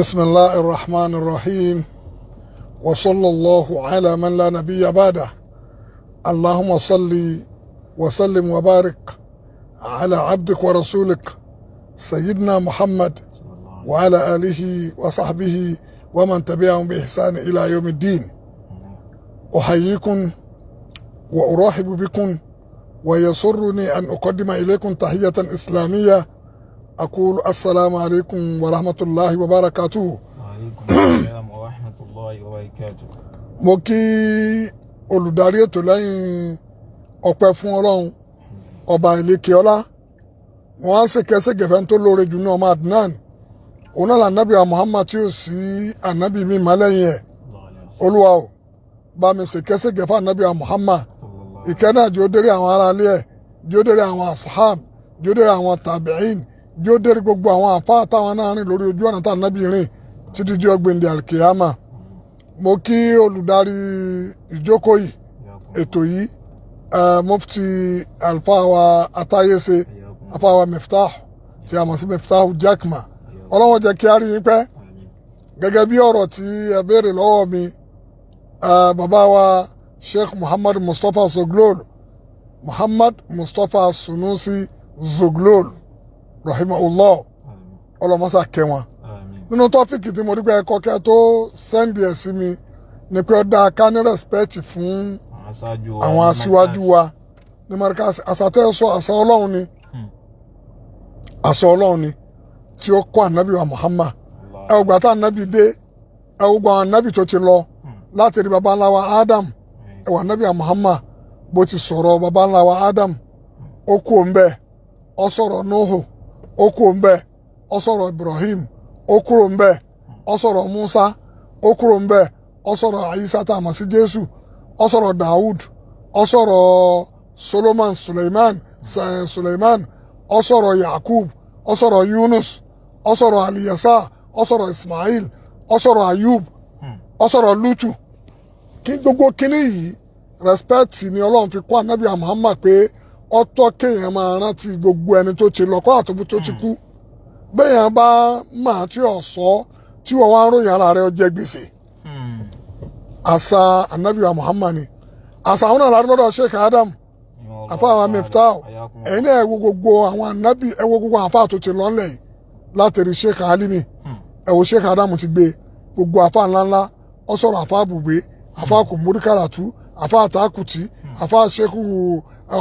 بسم الله الرحمن الرحيم وصلى الله على من لا نبي بعده اللهم صل وسلم وبارك على عبدك ورسولك سيدنا محمد وعلى آله وصحبه ومن تبعهم بإحسان إلى يوم الدين. أحييكم وأرحب بكم، ويسرني أن أقدم إليكم تحية إسلامية، أقول السلام عليكم ورحمة الله وبركاته. وعليكم السلام ورحمة الله وبركاته. Mo kí olùdarí ètò. Lẹ́yìn ọpẹ́ fún Ọlọ́run Ọba ìlékè ọlá, wọn á ṣèkẹ́sẹ̀gẹ̀fẹ́ tó lóore jù ní ọmọ Adnan, òun náà lànàbí wa Muhammad, tí ó sí ànábì mi mọ́ lẹ́yìn ẹ̀. Olúwa o, bá mi ṣèkẹ́sẹ̀gẹ̀fẹ́ ànábì wa Muhammad. Ìkẹ́ náà jẹ́ ó dérí àwọn aráalé ẹ̀, jẹ́ ó dérí àwọn ashab, jẹ́ ó dérí àwọn tabi'in, jẹ́ ó dérí gbogbo àwọn àfáà táwọn náà rìn lórí ojú ọ̀nà tá ànábì rìn títí di ọgbìndì alkiyama. Mo kí olùdarí ìjókòó yìí, ètò yìí, Mufti alfa wa Atayese, afa wa Miftah tí a mọ̀ sí Miftah Jakma. Ọlọ́wọ́ jẹ́ kí a rí yín pẹ́. Gẹ́gẹ́ bí ọ̀rọ̀ tí ẹ béèrè lọ́wọ́ mi, bàbá wa Sheikh Muhammad Mustapha Zoglol, Muhammad Mustapha Sunusi Zoglol, rahimahullah, ọlọmọsà kẹwọn. Nínú topic tí mo rí pé ẹ̀kọ́ kẹ́ tó send ẹ̀ sí mi ni pé ó dáa ká ní respect fún àwọn aṣíwájú wa ní Markaz. Àṣà tẹ́ ẹ sọ, àṣà Ọlọ́run ni, àṣà Ọlọ́run ni tí ó kọ́ ànábì wa Muhammad. Ẹ ò gbà tá ànábì dé, ẹ ò gbà àwọn ànábì tó ti lọ láti rí baba ńlá wa Adam. Ẹ wà ànábì wa Muhammad, bó ti sọ̀rọ̀ baba ńlá wa Adam, ó kú òun bẹ́ẹ̀. Ó sọ̀rọ̀ Nuhu, ó kú òun bẹ́ẹ̀. Ó sọ̀rọ̀ Ibrahim, ó kúrò ń bẹ̀. Ó sọ̀rọ̀ Musa, ó kúrò ń bẹ̀. Ó sọ̀rọ̀ Isa tá a mọ̀ sí Jésù, ó sọ̀rọ̀ Dawud, ó sọ̀rọ̀ Solomon, Suleiman, Suleiman, ó sọ̀rọ̀ Yakub, ó sọ̀rọ̀ Yunus, ó sọ̀rọ̀ Aliyasa, ó sọ̀rọ̀ Ismail, ó sọ̀rọ̀ Ayub, ó sọ̀rọ̀ Lutu. Kí gbogbo kíní yìí, respect ni Ọlọ́run fi kọ́ anabi Muhammad pé ó tọ́ kéèyàn máa rántí gbogbo ẹni tó ti lọ, kọ́ àtòbí tó ti kú. Bẹ́ẹ̀yàn bá máa tí ò sọ tí wọ́n wá ń ròyìn ara rẹ̀, ó jẹ gbèsè. Àṣà anabi Muhammad ni àṣà àwọn náà láti lọ́dọ̀ Sheikh Adam, àfáà Miftah. Ẹ̀yin náà, ẹ wo gbogbo àwọn anabi, ẹ wo gbogbo àwọn àfáà tó ti lọ ńlẹ̀ yìí láti rí Sheikh Alimi. Ẹ wo Sheikh Adam ti gbé gbogbo àfáà ńláńlá. Ó sọ̀rọ̀ àfáà Bùgbé, àfáà Kùmúrí Kàràtú, àfáà Àtàkùtì, àfáà Sheikh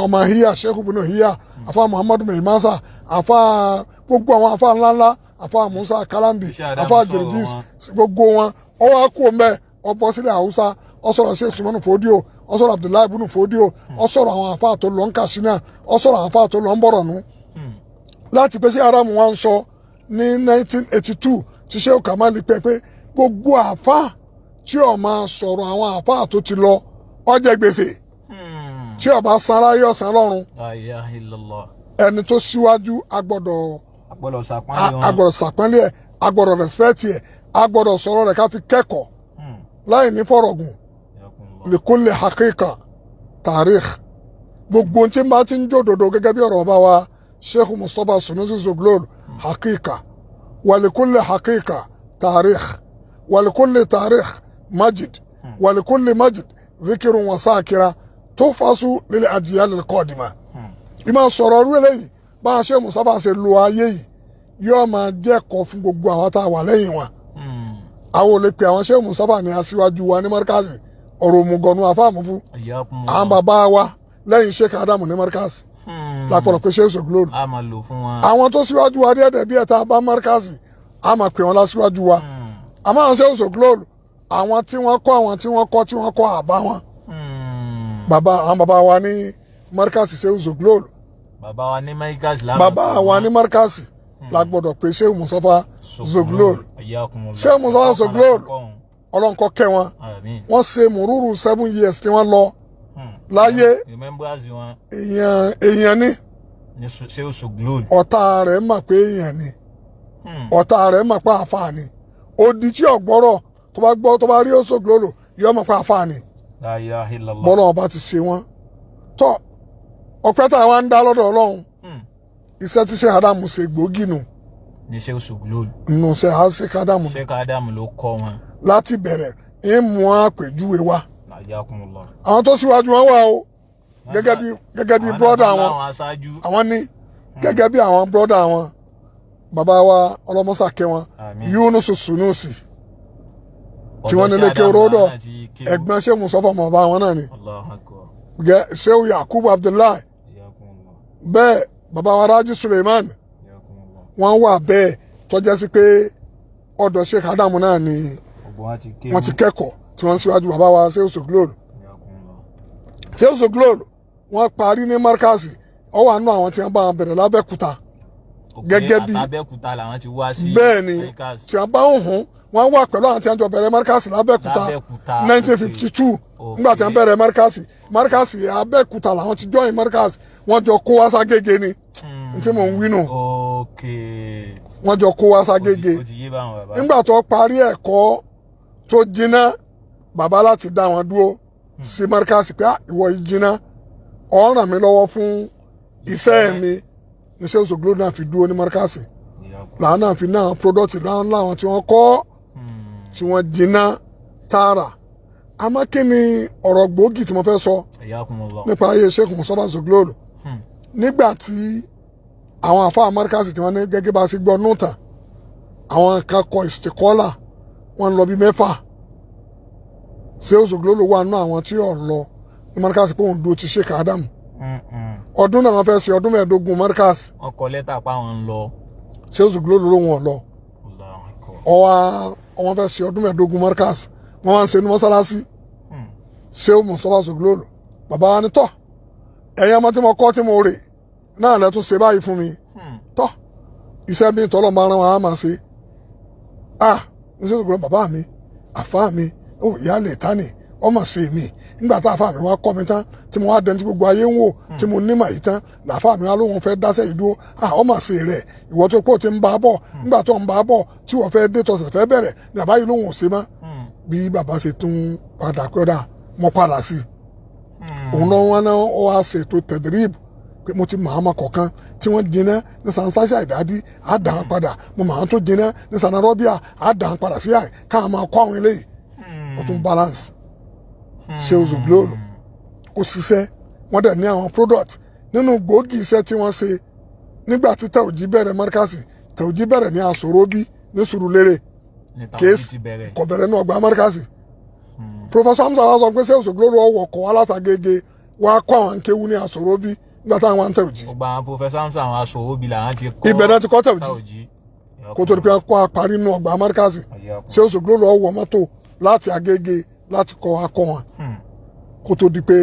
ọmọ hiya, Sheikh bunu hiya, àfáà Muhammadu Mehimasa, àfáà gbogbo àwọn àfáà ńláńlá, àfáà Musa Kalambi, àfáà Jirjis, gbogbo wọn. Ó wá kú ọmọ ẹ, ó bọ́ sílẹ̀ Haúsá, ó sọ̀rọ̀ Sheikh Sumanu Fodio, ó sọ̀rọ̀ Abdullahi bunu Fodio, ó sọ̀rọ̀ àwọn àfáà tó lọ ń Katsina, ó sọ̀rọ̀ àwọn àfáà tó lọ ń Bọ̀rọ̀nù. Láti pé sí Aramu wa ń sọ ní 1982 tí Sheikh Kamali pẹ́ pé gbogbo àfáà tí ó máa sọ̀rọ̀ àwọn àfáà tó ti lọ, ó jẹ gbèsè. Tí ó bá san láyé, ó san lọ́run. La ilaha illallah. Ẹni tó síwájú, a gbọ́dọ̀ a gbọ́dọ̀ sàpọ́nlé wọn. A gbọ́dọ̀ sàpọ́nlé ẹ̀, a gbọ́dọ̀ respect ẹ̀, a gbọ́dọ̀ sọ̀rọ̀ rẹ̀ ká fi kẹ́kọ̀ọ́ láì ní fọ̀rọ̀gùn. Likulli haqiqa tarikh. Gbogbo tí n bá ti ń jòdòdò, gẹ́gẹ́ bí ọ̀rọ̀ bàbá wa Sheikh Mustapha Sunusi Zoglol, haqiqa walikulli haqiqa tarikh, walikulli tarikh majid, walikulli majid zikirun wa sakira tuhfasu lil ajyal al qadima. Ìmọ̀ sọ̀rọ̀ ọdún eléyìí, bá a ṣe Mustapha ṣe lo ayé yìí, yóò máa jẹ́kọ̀ọ́ fún gbogbo àwọn tá a wà lẹ́yìn wọn. Àwọn ò lè pe àwọn Sheikh Mustapha ní aṣíwájú wa ní Markazi, ọ̀rọ̀ òmùgọ̀nù àfáàmù fún àwọn bàbá wa lẹ́yìn Sheikh Adamu ní Markazi lápọ̀lọ̀ pé Sheikh Zoglol. A máa lò fún wọn. Àwọn tó síwájú wa díẹ̀ díẹ̀ tá a bá Markazi, a máa pè wọ́n lásíwájú wa. Àmọ́ àwọn Sheikh Zoglol, àwọn tí wọ́n kọ́, àwọn tí wọ́n kọ́, tí wọ́n kọ́ àbá wọn, bàbá, àwọn bàbá wa ní Markazi, Sheikh Zoglol. Bàbá wa ní Markaz láwọn. Bàbá wa ní Markazi la gbọ́dọ̀ pé Sheikh Mustapha Zoglol. Sheikh Mustapha Zoglol, ọlọ́nkọ́ kẹ́ wọn. Wọ́n ṣe mùrúrù 7 years tí wọ́n lọ láyé. Remembrance wọn. Èèyàn, èèyàn ní. Ní Sheikh Zoglol. Ọ̀tá rẹ̀ mọ̀ pé èèyàn ni, ọ̀tá rẹ̀ mọ̀ pé àfáà ni. Odi tí ọ̀gbọ́rọ̀ tó bá gbọ́, tó bá rí Zoglol, yóò mọ̀ pé àfáà ni. La ilaha illallah. Bọ́lá ọba ti ṣe wọ́n tọ́, ọpẹ́ tá a wá ń dá lọ́dọ̀ Ọlọ́run. Iṣẹ́ tí Sheikh Adamu ṣe gbòógì nù. Ní Sheikh Suglol. Nù sẹ́ Sheikh Adamu. Sheikh Adamu ló kọ́ wọn. Láti bẹ̀rẹ̀ ń mú àpèjúwe wa. Ayakumullah. Àwọn tó síwájú wọn wà o, gẹ́gẹ́ bí brọ́dà wọn. Àwọn aṣáájú. Àwọn ní gẹ́gẹ́ bí àwọn brọ́dà wọn, bàbá wa ọlọ́mọ́sàkẹ́ wọn. Àmín. Yunus Sunusi tí wọ́n ní Ọ̀dọ̀ lékè Sheikh Adamu ródọ̀. làwọn náà ti kéwú. Ẹ̀gbọ́n Sheikh Mustapha mọ̀ bá wọn náà ni. Allahu akbar. Sheikh Yakubu Abdullahi. Ayakumullah. Bẹ́ẹ̀ bàbá wa Raji Suleiman. Ayakumullah. Wọ́n wà bẹ́ẹ̀ tọ́jẹ́ sí pé ọ̀dọ̀ Sheikh Adamu náà ni. Gbogbo wọn ti kéwú. Wọ́n ti kẹ́kọ̀ọ́ tí wọ́n síwájú bàbá wa Sheikh Suglol. Ayakumullah. Sheikh Suglol wọ́n parí ní Markazi, ó wà nínú àwọn tí wọ́n bá wọn bẹ̀rẹ̀ l'Abẹ́òkúta. Gẹ́gẹ́ bí- Àtàbẹ́òkúta làwọn ti wá sí Bẹ́ẹ̀ ni. Markaz. Tí wọ́n bá ń hùn, wọ́n wà pẹ̀lú àwọn tí wọ́n jọ bẹ̀rẹ̀ Markazi l'Abẹ́òkúta. L'Abẹ́òkúta. 1952, nígbà tí wọ́n bẹ̀rẹ̀ Markazi, Markazi Abẹ́òkúta làwọn ti join Markazi. Wọ́n jọ kó wá ságége ni n tí mò ń wí nù. Wọ́n jọ kó wá ságége. Ó ti yé báwọn bàbá. Nígbà tó parí ẹ̀kọ́ tó jiná, bàbá láti dá wọn dúró sí Markazi pé, "Ah, ìwọ yìí jiná, ó ràn mí lọ́wọ́ fún iṣẹ́ mi." Ní Sheikh Suglol náà fi dúró ní Markazi, làwọn náà fi náà product láwọn láwọn tí wọ́n kọ́ tí wọ́n jiná tààrà. Àmọ́ kí ni ọ̀rọ̀ gbòógì tí mo fẹ́ sọ Ayakumullah. nípa ayé Sheikh Mustapha Suglol? Nígbà tí àwọn àfáà Markazi tí wọ́n ní, gẹ́gẹ́ bá a ṣe gbọ́ nùtà, àwọn kan kọ istikọ́là, wọ́n lọ bí 6. Sheikh Suglol wà nínú àwọn tí ò lọ ní Markazi pé òun dúró ti Sheikh Adam. Ọdún náà wọ́n fẹ́ ṣe ọdún 15 Markazi. Wọ́n kọ lẹ́tà pa àwọn ń lọ. Sheikh Suglol ló wọn lọ. Allahu akbar. Ọwọ́ wọ́n fẹ́ ṣe ọdún 15 Markazi, wọ́n wá ń ṣe ní mọ́sálásí. Sheikh Mustapha Suglol, bàbá wa ní, tọ́ ẹ̀yin ọmọ tí mo kọ́ tí mo rè náà lẹ́tún ṣe báyìí fún mi. Tọ́ iṣẹ́ mi tọ́lọ́ máa rán wọn á máa ṣe. Ah, ní Sheikh Suglol, bàbá mi, àfa mi, ó ìyá lè ta ni ọmọ ṣe mi. Nígbà tá àfa mi wá kọ́ mi tán, tí mo wá dẹni tí gbogbo ayé ń wò, tí mo nímọ̀ yìí tán, làfa mi wá lóun fẹ́ dáṣẹ́ yìí dúró. Ah, ọmọ ṣe rẹ̀, ìwọ tó pọ̀ tí ń bá a bọ̀, nígbà tó ń bá a bọ̀ tí wọ́n fẹ́ dé tọ̀sẹ̀ fẹ́ bẹ̀rẹ̀ ní àbáyé lóun ò ṣe mọ́. Bí bàbá ṣe tún padà pé ọ̀dà mo padà sí i, òun náà wọn náà ó wá ṣètò tẹ̀dírìb pé mo ti màá ma kọ̀ọ̀kan tí wọ́n jiná ní sansasa ìdádí, á dà án padà. Mo màá tó jiná ní sanarọ́bíà, á dà án padà sí àì káà máa kọ́ àwọn eléyìí. Ó tún balance. Sheikh Suglol ó ṣiṣẹ́, wọ́n dẹ̀ ní àwọn product nínú gbòógì iṣẹ́ tí wọ́n ṣe. Nígbà tí Tàòjí bẹ̀rẹ̀ Markazi, Tàòjí bẹ̀rẹ̀ ní Àsòróbí ní Sùúrùlérè. Ní Kéésì tàwọn ti bẹ̀rẹ̀. Kò bẹ̀rẹ̀ ní ọgbà Markazi. Professor Hamza wa sọ pé Sheikh Suglol ọwọ́ kọ́ alátagége wa kọ́ àwọn kéwú ní Àsòróbí nígbà táwọn ń Tàòjí. Gbogbo àwọn Professor Hamza, àwọn aṣọ òbí làwọn ti kọ́. Ibẹ̀ náà ti kọ́ Tàòjí. Tàòjí. Kó tó di pé kọ́ àparí nínú ọgbà Markazi. Sheikh Suglol ọwọ́ mọ́tò láti Agége láti kọ́ akọ́ wọn kó tó di pé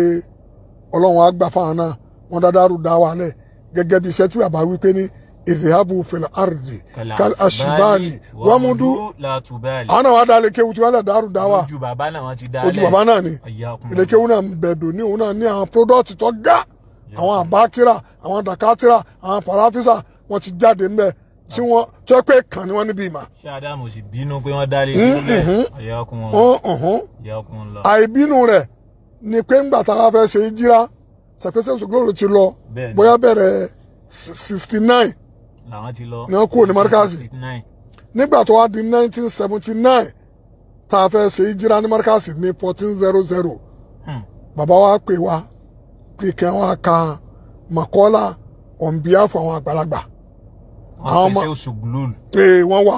Ọlọ́run á gbà fáwọn náà, wọ́n dáadáa dá wa lẹ̀ gẹ́gẹ́ bí iṣẹ́ tí bàbá wí pé ní idhhabu fil ardi kal ashbali wamudu látúbẹ̀lì. Àwọn náà wá dá lékewu tí wọ́n lẹ̀ dárú dá wa. Ojú bàbá náà wọ́n ti dá. Ojú bàbá náà ni ilékewu náà ń bẹ̀dọ̀ ní òun náà ní àwọn product tó ga, àwọn àbákírà, àwọn dàkátìrà, àwọn pàráfísà, wọ́n ti jáde ńbẹ tí wọ́n tó pé kàn ní wọ́n níbi ìmọ̀. Ṣé Ádámù sì bínú pé wọ́n dá lé sílẹ̀? Ọ̀hún. Ayakumullah. Àìbínú rẹ̀ ni pé ńgbà tá a fẹ́ ṣe jíra sàpèsè Suglol ti lọ. Bẹ́ẹ̀ni. Bóyá bẹ̀rẹ̀ 69 làwọn ti lọ. Ni wọ́n kúrò ní Markazi. 69. Nígbà tó wá di 1979 tá a fẹ́ ṣe jíra ní Markazi ní 1400, bàbá wa pè wá pé kí wọ́n ka mọ̀kọ́lá on behalf àwọn àgbàlagbà. Wọ́n pèsè Suglol. Pé wọ́n wá,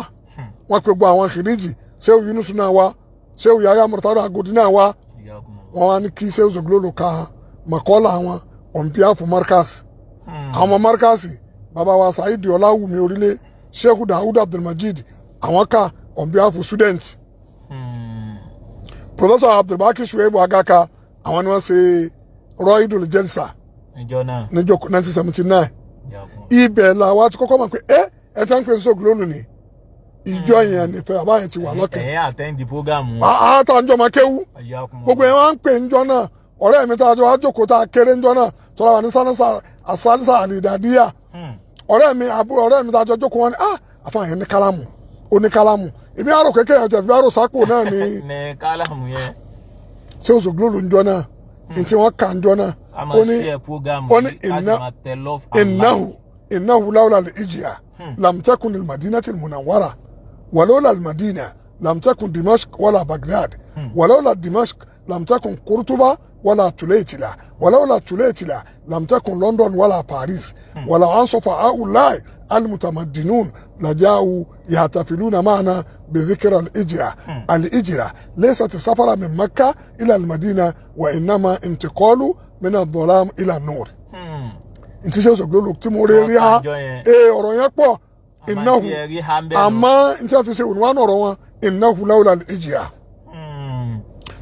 wọ́n pe gbogbo àwọn kìrìjì, Shehu Yunusu náà wá, Shehu Yahya Murtado Agodi náà wá. Wọ́n wá ní kí Shehu Suglol ka mọ̀kọ́lá wọn on behalf Markaz, àwọn ọmọ Markaz, bàbá wa Saheed Ọláwùmí Orílẹ̀, Shehu Dawud Abdulmajid, àwọn ka on behalf students. Professor Abdulbaki Shuaibu Agaka, àwọn ni wọ́n ṣe Rọ́ìdùl Jẹ́nsà níjọ́ náà. Níjọ́ 1979. Ibẹ̀ làwa ti kọ́kọ́ mọ̀ pé ẹ ẹ tẹ́ ń pè Suglol ní ìjọ yẹn nífẹ̀ẹ́ bàbá yẹn ti wà lọ́kẹ́. Ẹ̀yin attend the program. Àá tá à ń jọ máa kéwú. Gbogbo yẹn wá ń pè ńjọ́ náà. Ọ̀rẹ́ mi tá a jọ wá jókòó tá a kéré ńjọ́ náà, tọ́lá wà ní sanasa asansa àlìdàdíyà. Ọ̀rẹ́ mi, àbúrò ọ̀rẹ́ mi tá a jọ jókòó, wọn ni, ah, àfààní yẹn ní kálámù, ó ní kálámù. Èmi àrò kékeré yẹn tẹ̀ fi àrò sápò náà ni. Ní kálámù yẹn. Ṣé Suglol ńjọ́ náà ntí wọ́n kà ńjọ́ náà? A máa Ó ní share program ó ní yìí, a sì máa tẹ love and innahu like. Innahu lawla al-ijra. lam takun al-madinati al-munawwara walawla al-madina lam takun dimashq wala baghdad walawla dimashq lam takun qurtuba wala tulaytila walawla tulaytila lam takun london wala paris wala ansafa haulai المتمدنون لجاءوا يحتفلون معنا بذكرى الهجرة. الهجرة ليست السفر من مكة إلى المدينة وإنما انتقال من الظلام إلى النور. Ntí ṣe sọ̀gbọ́n lò tí mo rí rí ha Ọjọ́ yẹn. Ee, ọ̀rọ̀ yẹn pọ̀. Àmọ́ إنه tí ẹ rí ha ń bẹ̀ nù. Àmọ́ ntí a fi ṣe ònúwà ọ̀rọ̀ wọn, إنه لولا الهجرة.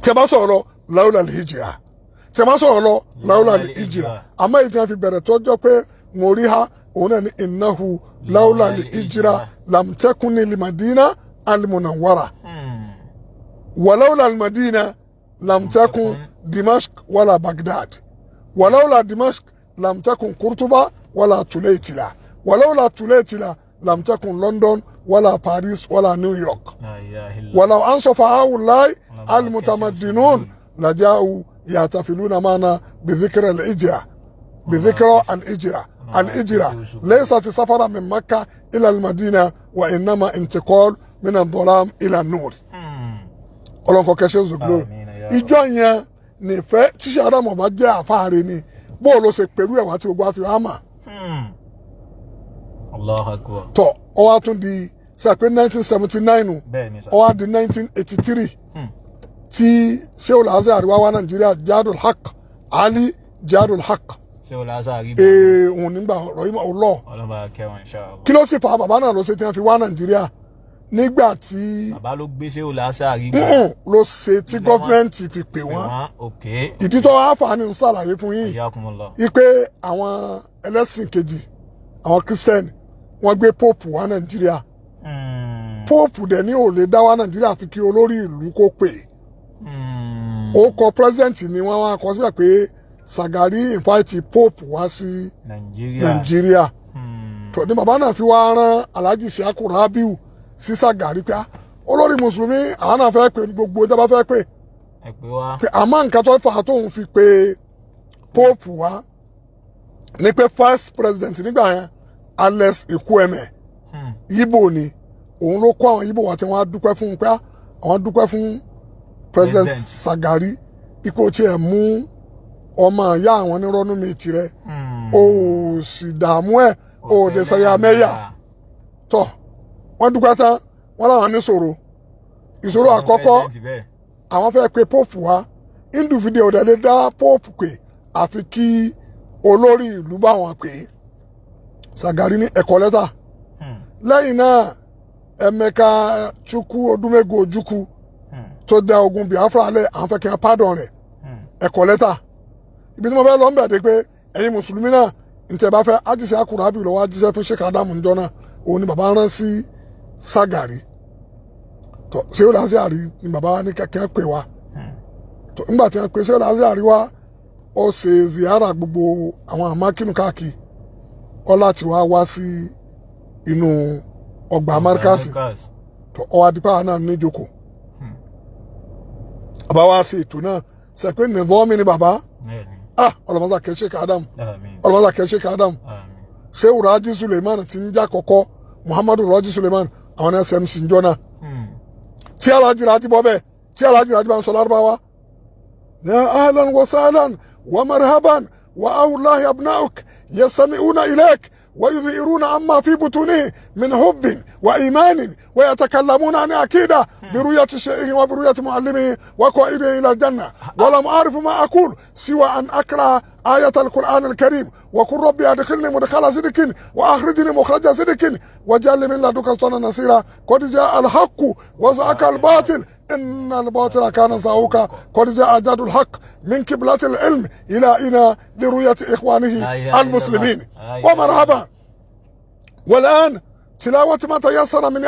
Tí a bá sọ̀rọ̀ lọ لولا الهجرة, tí a bá sọ̀rọ̀ lọ لولا الهجرة, àmọ́ èyí tí a fi bẹ̀rẹ̀ tọ́jọ́ pé mo rí ha, òun náà ní إنه لولا الهجرة لم تكن المدينة المنورة ولولا المدينة لم تكن دمشق ولا بغداد ولولا دمشق لم تكن قرطبة ولا تليتلا ولولا تليتلا لم تكن لندن ولا باريس ولا نيويورك. لا إله إلا ولو أنصف هؤلاء المتمدنون لجاءوا يحتفلون معنا بذكرى الهجرة, بذكرى الهجرة. الهجرة ليست سفرا من مكة إلى المدينة وإنما انتقال من الظلام إلى النور. Ọlọ́nkọ kẹsẹ́ zògbó. Àmín, ya Ìjọ yẹn nífẹ̀ẹ́ tíṣe Ádámù bá jẹ́ àfáàrí ni bóò ló ṣe pẹ̀lú ẹ̀wà tí gbogbo àfi hàn mà. Allahu Akbar. Tọ̀ ọ wá tún di sàpé 1979. Bẹ́ẹ̀ ni sà. Ó wá di 1983 tí Shehu Azhar wá wá Nàìjíríà, Jadul Haq Ali Jadul Haq. Ṣé o lásà rí? Ee, òun nígbà rọ̀yìnmọ̀ ọlọ́. Ọlọ́ba kẹwọn, inshallah. Kí ló sì fà á? Bàbá náà ló ṣe tí wọ́n fi wá Nàìjíríà nígbà tí Bàbá ló gbé ṣé o lásà rí. Ló ṣe tí government fi pè wọ́n. Wọ́n ok. Ìdí tó wá fà á ní ń ṣàlàyé fún yín. Hayyakumullah. Ipe àwọn ẹlẹ́sìn kejì, àwọn Christian, wọ́n gbé Pope wá Nàìjíríà. Pope dẹ̀ ní ò lè dá wá Nàìjíríà fi kí olórí ìlú kó pè. Ó kọ president ni wọ́n wá kọ síbẹ̀ pé Sagari invite Pope wá sí Nàìjíríà. Nàìjíríà. Tó ní bàbá náà fi wá rán Alhaji Isiaku Rabiu sí Sagari pé, ah, olórí mùsùlùmí àwọn náà fẹ́ pè ní gbogbo ìjọba fẹ́ pè. Ẹ pé wá. Pé àmọ́ nǹkan tó fà á tóun fi pé Pope wá ní pé first president nígbà yẹn, Alex Ekwueme, Yíbò ni. Òun ló kó àwọn Yíbò wá tí wọ́n á dúpẹ́ fún un pé, ah, àwọn dúpẹ́ fún President President. Sagari ipò tí ẹ̀ mú ọmọ ìyá àwọn nírọ́nú mi tirẹ̀, o ò sì dààmú ẹ̀, o ò dé sẹ́yà mẹ́yà. Tọ̀ wọ́n dúpẹ́ tán, wọ́n láwọn níṣòro. Ìṣòro àkọ́kọ́, President bẹ́ẹ̀. àwọn fẹ́ pe Pope wá, individual ọ̀dẹ̀ lè dá Pope pè àfi kí olórí ìlú bá wọn pè é. Sagari ní ẹ̀kọ́ lẹ́tà. Lẹ́yìn náà, Emeka Chukwu Odumegwu Ojukwu tó dá ogun Biafra lẹ̀, àwọn fẹ́ kí wọ́n pardon rẹ̀. Ẹ̀kọ́ lẹ́tà. Ibi tí mo fẹ́ lọ ń bẹ̀ dé pé ẹ̀yin mùsùlùmí náà ntẹ̀ bá fẹ́ ajíṣẹ́ akurabi lọ́wọ́ ajíṣẹ́ fún Sheikh Adamu njọ́ náà, òun ni bàbá rán sí Sagari. Tó ṣé ó lásì àrí ni bàbá wa ní kẹ́kẹ́ pè wá. Tó ńgbà tí wọ́n pè ṣé ó lásì àrí wá, ó ṣe ziyara gbogbo àwọn àmákínú káàkiri, ó láti wá wá sí inú ọgbà Amárikásì. Tó ọwọ́ adìpá náà níjókòó, bàbá wa ṣe ètò náà ṣe pé nìvọ́mì ni bàbá. Bẹ́ẹ̀ni. Ah, ọlọmọdé kẹ́ Sheikh Adam. Àmín. Ọlọmọdé kẹ́ Sheikh Adam. Àmín. Sehu Raji Suleiman ti ń jà kọ́kọ́, Muhammadu Raji Suleiman, àwọn SMC ń jọ náà. Tí Alhaji Raji bọ́ bẹ́ẹ̀, tí Alhaji Raji bá ń sọ lárúbáwá ní أهلا وسهلا ومرحبا وأولاه أبناؤك يستمعون إليك ويظهرون عما في بطونه من حب وإيمان ويتكلمون عن عقيدة برؤية شيخه وبرؤية معلمه وقائده إلى الجنة، ولم أعرف ما أقول سوى أن أقرأ آية القرآن الكريم وقل ربي أدخلني مدخل صدق وأخرجني مخرج صدق واجعل لي من لدنك سلطانا نصيرا. قد جاء الحق وزهق الباطل إن الباطل كان زهوقا. قد جاء جاد الحق من قبلة العلم إلى إنا لرؤية إخوانه لا إله إلا المسلمين. الله. لا إله ومرحبا. والآن تلاوة ما تيسر من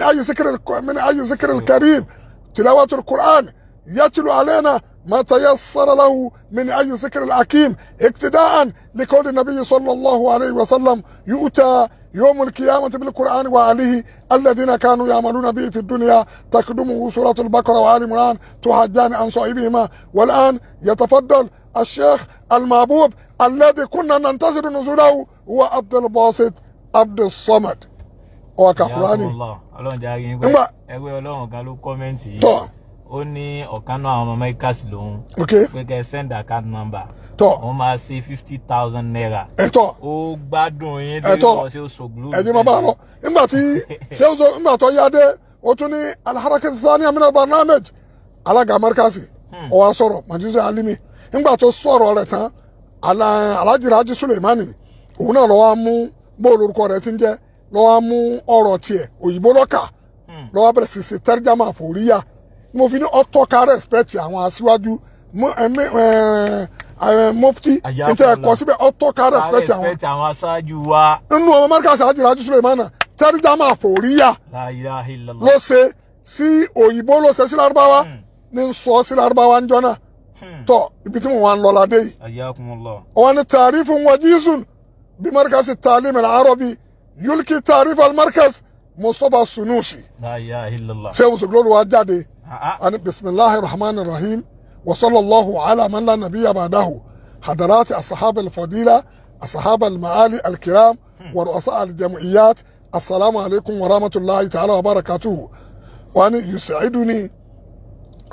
أي ذكر الكريم، تلاوة القرآن، يتلو علينا ما تيسر له من أي ذكر الحكيم، اقتداء لقول النبي صلى الله عليه وسلم: يؤتى يوم القيامة بالقرآن وأهله الذين كانوا يعملون به في الدنيا، تقدمه سورة البقرة وآل عمران تحاجان عن صاحبهما. والآن يتفضل الشيخ المحبوب الذي كنا ننتظر نزوله، هو عبد الباسط Abdul Samad, ó ka Kùránì. Ọlọ́run jẹ́ àárín Nígbà- ẹgbẹ́ Ọlọ́run kan ló comment yìí. Tọ́. Ó ní ọ̀kan náà àwọn ọmọ Markaz lòun Ok. pé kẹ́ ẹ send account number. Tọ́. Wọ́n máa ṣe ₦50,000. Ẹ̀tọ́. Ó gbádùn yín lórí Ẹ̀tọ́. ọ̀sẹ̀ Òṣogbo. Ẹ̀jẹ̀ máa bá a lọ. Nígbà tí ṣéwùsọ, nígbà tó yá dé, ó tún ní الحركة الثانية من البرنامج, alága Markaz ó wá sọ̀rọ̀, Majisi Alimi. Nígbà tó sọ̀rọ̀ rẹ̀ tán, Alhaji Raji Suleimani, òun náà lọ́wọ́ á mú bóòlù orúkọ rẹ̀ ti ń jẹ́, lọ́wọ́ á mú ọ̀rọ̀ tiẹ̀, òyìnbó lọ́kà, lọ́wọ́ bẹ̀rẹ̀ sí ṣe ترجمة فورية. Mo fi ní ọtọ́ ká respect àwọn aṣíwájú mufti. Àyà n tẹ́ kọlà. Ẹ̀kọ́ síbẹ̀, ọtọ́ ká respect àwọn Respect àwọn aṣáájú wa. Nínú ọmọ Markaz, Alhaji Raji Suleimani, ترجمة فورية لا إله إلا الله. Ló ṣe sí òyìnbó, ló ṣe sí Lárúbáwá, ní ń sọ sí Lárúbáwá ń jọ náà. Tọ, ibi tí mo wà ń lọ ládé yìí. حياكم الله. Wọ́n ní تعريف وجيز بمركز التعليم العربي، يلقي تعريف المركز مصطفى السنوسي. لا إله إلا الله. Sẹ́wọ̀n sọ̀gbọ́n wa jáde. Ah, ah. أنا بسم الله الرحمن الرحيم، وصلى الله على من لا نبي بعده. حضرات أصحاب الفضيلة، أصحاب المعالي الكرام، ورؤساء الجمعيات، السلام عليكم ورحمة الله تعالى وبركاته. وأنا يسعدني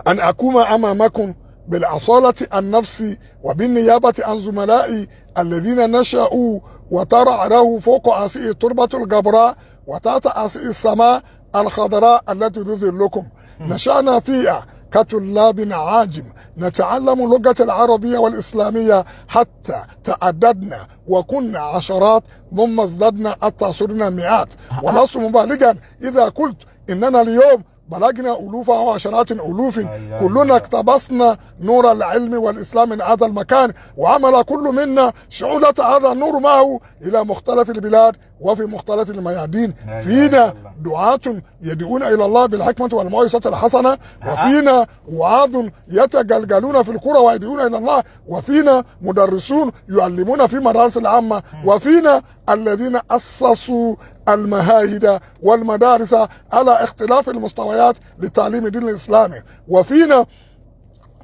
أن أقوم أمامكم بالأصالة النفس وبالنيابة عن زملائي الذين نشأوا وترعرعوا فوق هذه التربة الغبراء وتحت هذه السماء الخضراء التي تظلكم. نشأنا فيها كطلاب عاجم نتعلم اللغة العربية والإسلامية حتى تعددنا وكنا عشرات، ثم ازددنا حتى صرنا مئات، ولست مبالغا إذا قلت إننا اليوم بلغنا ألوف وعشرات ألوف. لا إله كلنا إلا اقتبسنا نور العلم والإسلام من هذا المكان، وعمل كل منا شعلة هذا النور معه إلى مختلف البلاد وفي مختلف الميادين. لا إله فينا إلا الله. دعاة يدعون إلى الله بالحكمة والموعظة الحسنة، وفينا وعاظ يتجلجلون في القرى ويدعون إلى الله، وفينا مدرسون يعلمون في مدارس العامة، وفينا الذين أسسوا المعاهد والمدارس على اختلاف المستويات لتعليم الدين الإسلامي، وفينا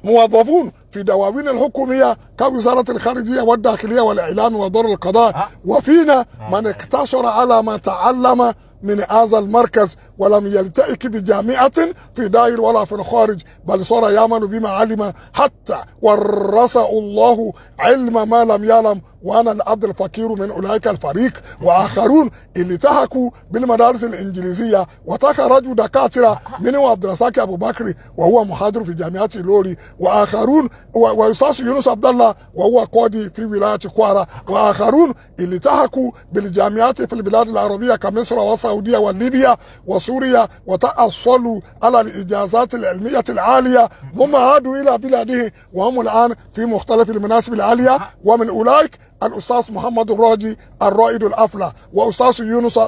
موظفون في دواوين الحكومية كوزارة الخارجية والداخلية والإعلام ودار القضاء، وفينا من اقتصر على ما تعلم من هذا المركز ولم يلتئك بجامعة في داخل ولا في الخارج، بل صار يعمل بما علم حتى ورثه الله علم ما لم يعلم، وأنا العبد الفقير من أولئك الفريق. وآخرون التحقوا بالمدارس الإنجليزية وتخرجوا دكاترة، منهم عبد الرزاق أبو بكر وهو محاضر في جامعة لوري، وآخرون وأستاذ يونس عبد الله وهو قاضي في ولاية كوارا، وآخرون التحقوا بالجامعات في البلاد العربية كمصر والسعودية وليبيا وسوريا وتحصلوا على الإجازات العلمية العالية، ثم عادوا إلى بلاده وهم الآن في مختلف المناصب العالية، ومن أولئك الأستاذ محمد الراجي الرائد الأفلى وأستاذ يونس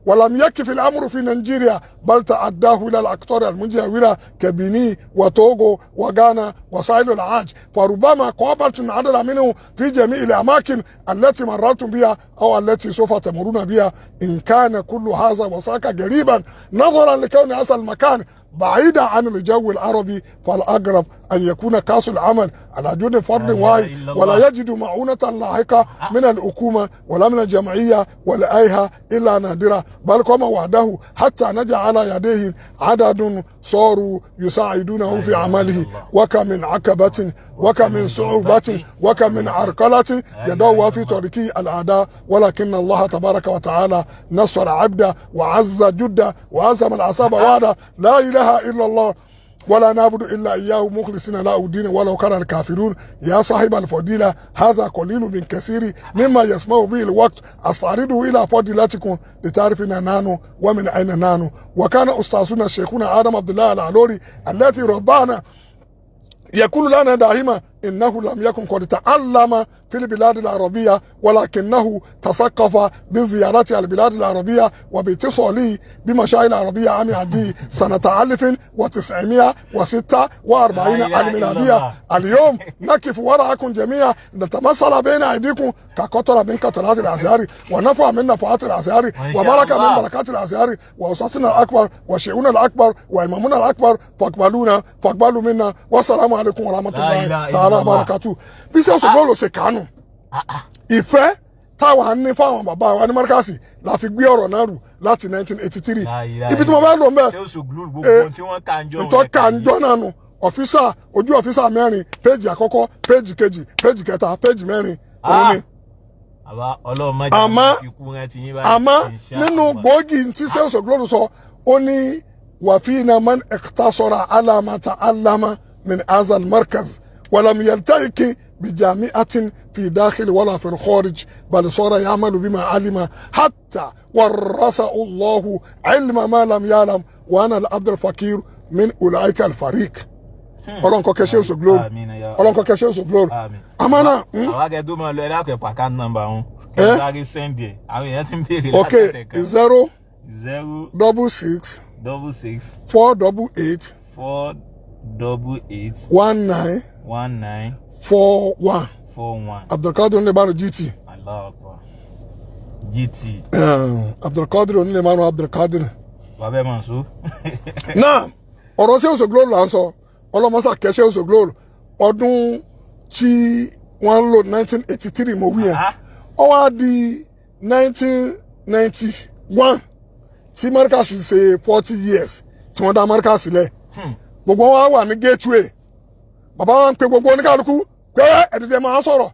ولم يكف الأمر في نيجيريا، بل تعداه إلى الأقطار المجاورة كبنين وتوغو وغانا وساحل العاج، فربما قابلتم عددا منهم في جميع الأماكن التي مررتم بها أو التي سوف تمرون بها. إن كان كل هذا وذاك غريبا نظرا لكون هذا المكان بعيدا عن الجو العربي، فالأقرب أن يكون كاس العمل على جهد فرد لا إله واحد إلا الله. ولا يجد معونة لاحقة من الحكومة ولا من الجمعية ولا أيها إلا نادرة، بل قام وحده حتى نجا على يديه عدد صاروا يساعدونه لا في إله عمله. إلا الله. وكم من عقبة، وكم من صعوبة، وكم من عرقلة لا إله يدعو إلا في الله. طريقه الأعداء، ولكن الله تبارك وتعالى نصر عبده وعز جده وهزم الأحزاب وحده. لا إله إلا الله ولا نعبد إلا إياه مخلصين له الدين ولو كره الكافرون. يا صاحب الفضيلة، هذا قليل من كثير مما يسمح به الوقت، أستعرضه إلى فضيلتكم لتعرفنا نحن ومن أين نحن. وكان أستاذنا شيخنا آدم عبد الله العلوري الذي ربانا يقول لنا دائما إنه لم يكن قد تعلم في البلاد العربية، ولكنه تثقف بزيارة البلاد العربية وباتصاله بمشايخ العربية عام عدي سنة 1946 لا إله إلا الميلادية. الله. اليوم نقف وراءكم جميعا، نتمثل بين أيديكم كقطرة من قطرات الأزهر، ونفع من نفعات الأزهر، ما شاء وبركة من الله. بركات الأزهر، وأستاذنا الأكبر وشيخنا الأكبر وإمامنا الأكبر، فاقبلونا، فاقبلوا منا، والسلام عليكم ورحمة لا الله إله إلا تعالى الله. وبركاته. Bí sẹ́wọ̀n sọ̀rọ̀ ló ṣe kánú ìfẹ́. Táwa ní fáwọn bàbá wa ní Markaz la fi gbé ọ̀rọ̀ náà rù láti 1983. La ilaha. Ibi tí mo bá lò ń bẹ̀, Ṣé oṣù glue gbogbo ohun tí wọ́n kà ń jọ ntọ́ ka ń jọ́ náà nù. Ọ̀físà ojú ọ̀físà mẹ́rin, péjì àkọ́kọ́, péjì kejì, péjì kẹta, péjì mẹ́rin, òun ni. Àbá Ọlọ́run má jẹ́ fi kú rántí yín báyìí. Àmọ́ Insha nínú Allah. gbòógì tí Shehu Soglodu sọ, ó ní wàfíìnà man iqtasara ala ma ta'allama min azal markaz walam yaltahiki bijami'atin fi dakhil wala fi kharij bal sara ya'malu bima alima hatta warasa Allahu ilma ma lam ya'lam wa ana al-abd al-fakir min ulaika al-fariq. Ọlọ́run kó kẹ́ Shehu Soglodu. Àmín ya. Ọlọ́run kó kẹ́ Shehu Soglodu. Àmín. Àmọ́ náà, Àwọn akẹ́kọ̀ọ́ tó máa lọ, ẹ̀dá kẹ̀ account number wọn. Eh? Sáré send ẹ̀, àwọn èèyàn ti ń béèrè Ok. látẹ̀kàn. 0 0 66 66 488 488 19 19 41. 41. Abdulkadir Onílẹ̀mánu GT. Allahu Akbar. GT. Abdulkadir Onílẹ̀mánu Abdulkadir. Bàbá ẹ̀ máa sọ. Náà ọ̀rọ̀ Shehu Soglodu là ń sọ. Ọlọ́mọsà kẹ́ Shehu Soglodu. Ọdún tí wọ́n ń lò, 1983 mo wí yẹn. Ó wá di 1991 tí Markaz ṣe 40 years tí wọ́n dá Markaz sílẹ̀. Gbogbo wọn wà ní gateway. Bàbá wa ń pe gbogbo oníkálukú pé ẹ̀dẹ̀dẹ̀ máa sọ̀rọ̀.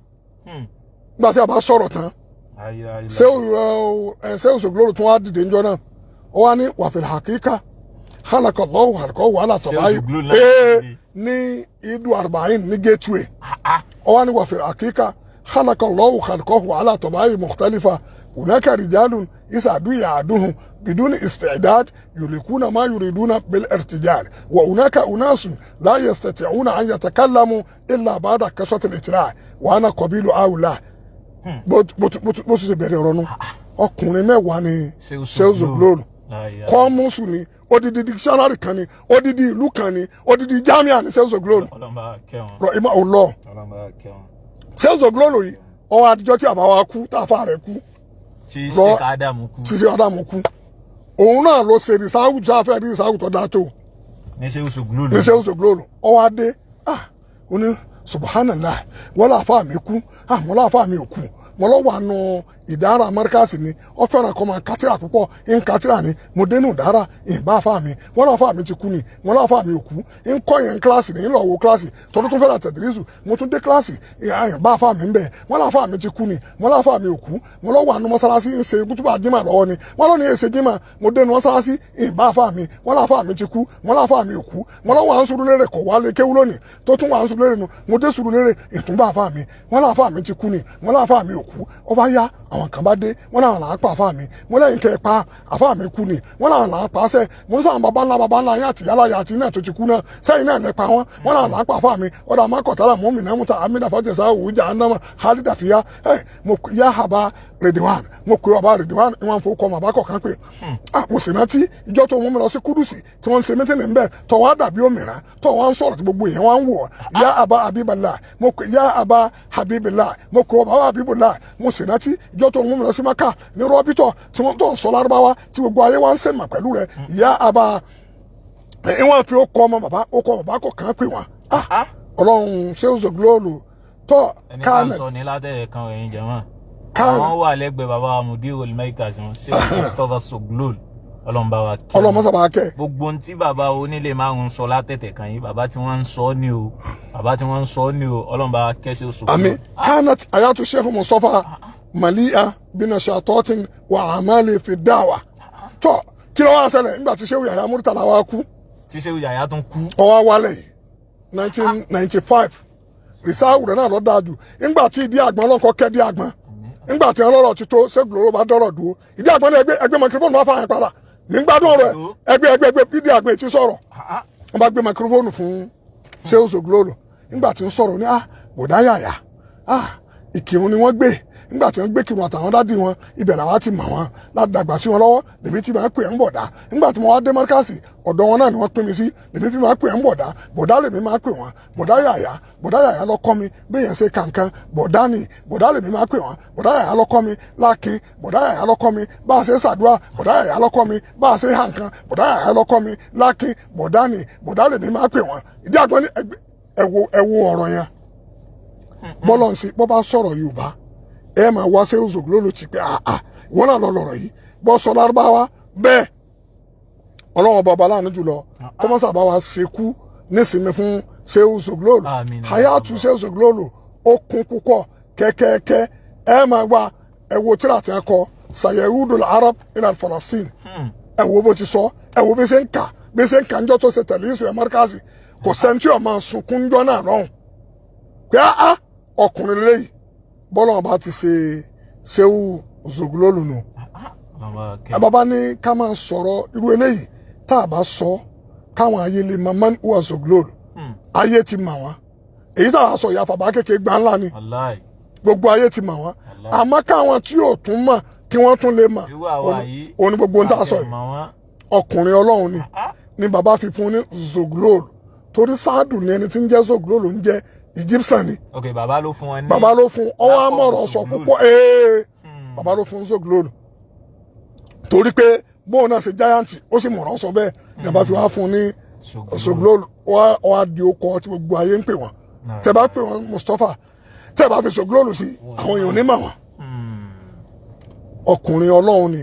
Nígbà tí a bá sọ̀rọ̀ tán, Shehu Soglodu tún wá dìde ńjọ́ náà. Ó wá ní wàfẹ̀lẹ̀ hakika halaka Allahu halaka wàhálà tọ́ba Soglodu náà yìí dìde. Ní idu arba'in ní gateway, ó wá ní wàfẹ̀lẹ̀ hakika halaka Allahu halaka wàhálà tọ́ba yìí mukhtalifa hunaka rijalun isadu ya'duhum بدون استعداد يلقون ما يريدون بالارتجال وهناك أناس لا يستطيعون أن يتكلموا إلا بعد كثرة الاطلاع وأنا قبيل هؤلاء. Bó ṣe bẹ̀rẹ̀ ọ̀rọ̀ nu, ọkùnrin mẹ́wàá ni Shehu Soglodu. Kọ́mùsù ni, odidi dictionary kan ni, odidi ìlú kan ni, odidi jamia ni Shehu Soglodu. Ọlọ́run bá kẹ́ wọn. Rọ ìmọ̀ òlọ. Ọlọ́run bá kẹ́ wọn. Shehu Soglodu yìí, ọwọ́ adijọ́ tí àbá wa kú, tá a fa rẹ̀ kú, Tí Sheikh Adamu kú. Ṣíṣe Ádámù kú, òun náà ló ṣe rìsáwù tí a fẹ́ rí rìsáwù tó dáa tó. Ní Shehu Soglodu. Ní Shehu Soglodu. Ọwọ́ adé, ah, ó ní subhanallah, wọ́n láfa mi kú. Ah, wọ́n láfa mi ò kú. Mo lọ wà nù ìdára Markaz ni, ó fẹ́ràn kọ́ máa kátìrà púpọ̀, ń kátìrà ni. Mo dénú ìdára ìbá àfa mi, wọ́n láfa mi ti kú ni. Wọ́n láfa mi ò kú, ń kọ́ yẹn kíláàsì ní ń lọ wo kíláàsì tọdún tó fẹ́ràn tẹ̀dírísù. Mo tún dé kíláàsì, ìbá àfa mi ń bẹ̀. Wọ́n láfa mi ti kú ni. Wọ́n láfa mi ò kú. Mo lọ wà nù mọ́sálásí, ń ṣe kútúbà jimá lọ́wọ́ ni. Wọ́n lọ ní èsè jimá. Mo dénú mọ́sálásí, ìbá àfa mi. Wọ́n láfa mi ti kú. Wọ́n láfa mi ò kú. Wọ́n lọ wà ń Sùúrùlérè, kọ̀ wá lé kéwú lónìí tó tún wà ń Sùúrùlérè nu. Mo dé Sùúrùlérè, ìtúnbà àfa mi. Wọ́n láfa mi ti kú ni. Wọ́n láfa mi ò kú. Ó bá yá, àwọn kan bá dé, wọ́n náà là á pa àfa mi. Mo lẹ́yìn kẹ́ ẹ pa àfa mi kú ni. Wọ́n náà là á pa sẹ́. Mo ń sàn bàbá ńlá bàbá ńlá yín àti yálà yà àti náà tó ti kú náà sẹ́yìn náà lẹ pa wọ́n. Wọ́n náà là á pa àfa mi. Ọ̀dà mákọ̀tàlà mọ́mì náà múta amídà fàjẹsà òwújà ánámà hálídà fìyà ẹ mo yá haba Rediwan. Mo pe ọba Rediwan, wọn fowó kọ ọmọ àbá kọ̀ọ̀kan pé, ah, mo sì rántí ìjọ tó mú mi lọ sí Kúdùsì tí wọ́n ń ṣe mítìnì ń bẹ̀, tọ́ wá dàbí òmìnira, tọ́ wá ń sọ̀rọ̀ tí gbogbo èèyàn wá ń wò. Yá aba Abibala, mo pe yá aba Habibila, mo pe ọba Habibula. Mo sì rántí ìjọ tó mú mi lọ sí Maka ní rọ́bìtọ̀ tí wọ́n tó ń sọ Lárúbáwá tí gbogbo ayé wá ń sèmà pẹ̀lú rẹ̀. Yá aba ìwọ̀n fi ó kọ́ ọmọ bàbá, ó kọ́ bàbá kọ̀ọ̀kan pè wọ́n. Ah, Ọlọ́run, Shehu Soglodu tọ́. Ẹni bá ń sọ ní látẹ̀yẹ kan ẹ̀yin jẹ̀mọ́. Àwọn wà lẹ́gbẹ̀ẹ́ bàbá wa Mudirul Markaz wọn, Sheikh Mustapha Soglodu, Ọlọ́run bá wa kẹ́. Ọlọ́run mọ́sàbá kẹ́. Gbogbo ohun tí bàbá onílé márùn sọ látẹ̀tẹ̀ kan yìí, bàbá tí wọ́n ń sọ ní o, bàbá tí wọ́n ń sọ ní o. Ọlọ́run bá wa kẹ́ Sheikh Soglodu. Àmín. Kanat ayatu Sheikh Mustapha mali'a binashatotin wa amali fi dawa. Tọ́ kí ló wá ṣẹlẹ̀ nígbà tí Sheikh Yahya Murtala wa kú? Tí Sheikh Yahya tún kú. Ó wá wálẹ̀ yìí, 1995, rìsáwù rẹ̀ náà lọ dáa jù. Nígbà tí ìdí àgbọn ọlọ́nkọ́ kẹ́ dí àgbọn, nígbà tí ọlọ́rọ̀ ti tó, Soglodu bá dọ́rọ̀ dúró. Ìdí àgbọn ní ẹgbẹ́ ẹgbẹ́ microphone bá fààyàn padà nígbàdùn ọ̀rọ̀ ẹ̀. Ẹgbẹ́ ẹgbẹ́ ẹgbẹ́ ìdí àgbọn ti sọ̀rọ̀. Wọ́n bá gbé microphone fún Shehu Soglodu. Nígbà tí ń sọ̀rọ̀ ní, ah, bòdá yàyà, ah, Ìkírun ni wọ́n gbé. Nígbà tí wọ́n gbé Kírun àtàwọn dádì wọn, ibẹ̀ làwa ti mọ̀ wọn láti dàgbà sí wọn lọ́wọ́. Lèmi ti máa pè é ń bọ̀dá. Nígbà tí mo wá dé Markaz, ọ̀dọ̀ wọn náà ni wọ́n pín mi sí. Lèmi fi máa pè é ń bọ̀dá. Bọ̀dá lèmi máa pè wọ́n, bọ̀dá yàyà. Bọ̀dá yàyà ló kọ́ mi béèyàn ṣe kànkan. Bọ̀dá ni, bọ̀dá lèmi máa pè wọ́n. Bọ̀dá yàyà ló kọ́ mi lákin. Bọ̀dá yàyà ló kọ́ mi bá a ṣe ṣàdúrà. Bọ̀dá yàyà ló kọ́ mi bá a ṣe hànkan. Bọ̀dá yàyà ló kọ́ mi lákin. Bọ̀dá ni, bọ̀dá lèmi máa pè wọ́n. Ìdí àgbọn ní ẹ wo, ẹ wo ọ̀rọ̀ yẹn. Bọ́lọ̀ ń ṣe bọ́ bá sọ̀rọ̀ Yorùbá, Ẹ máa wá Shehu Zoghlol ti pé àà ìwọ náà lọ lọ̀rọ̀ yìí bọ́ sọ lárúbáwá bẹ́ẹ̀. Ọlọ́wọ́n bàbá láàánú jùlọ kọ́mọ́sà bá wa ṣekú nísìnyí fún Shehu Zoghlol. Àmín. Hayatu Shehu Zoghlol ó kún púpọ̀ kẹ́kẹ́kẹ́. Ẹ máa gba ẹ wo tíra tí a kọ Sayehudul Arab ilal Falastin. Ẹ wo bó ti sọ, ẹ wo bí ṣe ń kà, bí ṣe ń kà ńjọ́ tó ṣe tẹ̀lé ìṣù ẹ̀ mọ́ríkàsì, kò sẹ́ńtì ọ̀ máa sunkún ńjọ́ náà lọ́hùn pé áá ọkùnrin lélẹ́yìí bọ́lá ọba ti ṣe Shehu Zoghlol nù. Ọlọ́run bá kẹ́. Ẹ bàbá ní ká máa sọ̀rọ̀ irú eléyìí tá a bá sọ káwọn ayé lè máa man huwa Zoghlol. Ayé ti mà wá, èyí tá a sọ ìyá fàbá kékeré gbà ńlá ni. Wàláì. Gbogbo ayé ti mà wá, Wàláì. àmọ́ káwọn tí yóò tún mọ̀ kí wọ́n tún lè mọ̀. Irú àwa yìí. Òní gbogbo ohun tá a sọ yìí. Àtẹ̀mọ̀ wọn. Ọkùnrin ọlọ́run ni ni bàbá fi fún ní Zoghlol torí sáàdù ni ẹni tí ń jẹ́ Zoghlol ń jẹ́ Egyptian ni. Ok, bàbá ló fún wọn ní. Bàbá ló fún ọwọ́ lápapọ̀ amọ̀rọ̀ sọ Zoghlol. púpọ̀ ee, bàbá ló fún Zoghlol torí pé bóun náà ṣe giant, ó sì mọ̀rọ̀ sọ bẹ́ẹ̀ ni bàbá fi wá fún ní Zoghlol. Ó wá di okọ̀ tí gbogbo ayé ń pè wọ́n. Tẹ́ bá pè wọ́n Mustapha, tẹ́ bá fi Zoghlol sí, àwọn èèyàn ní mà wọ́n. Ọkùnrin ọlọ́run ni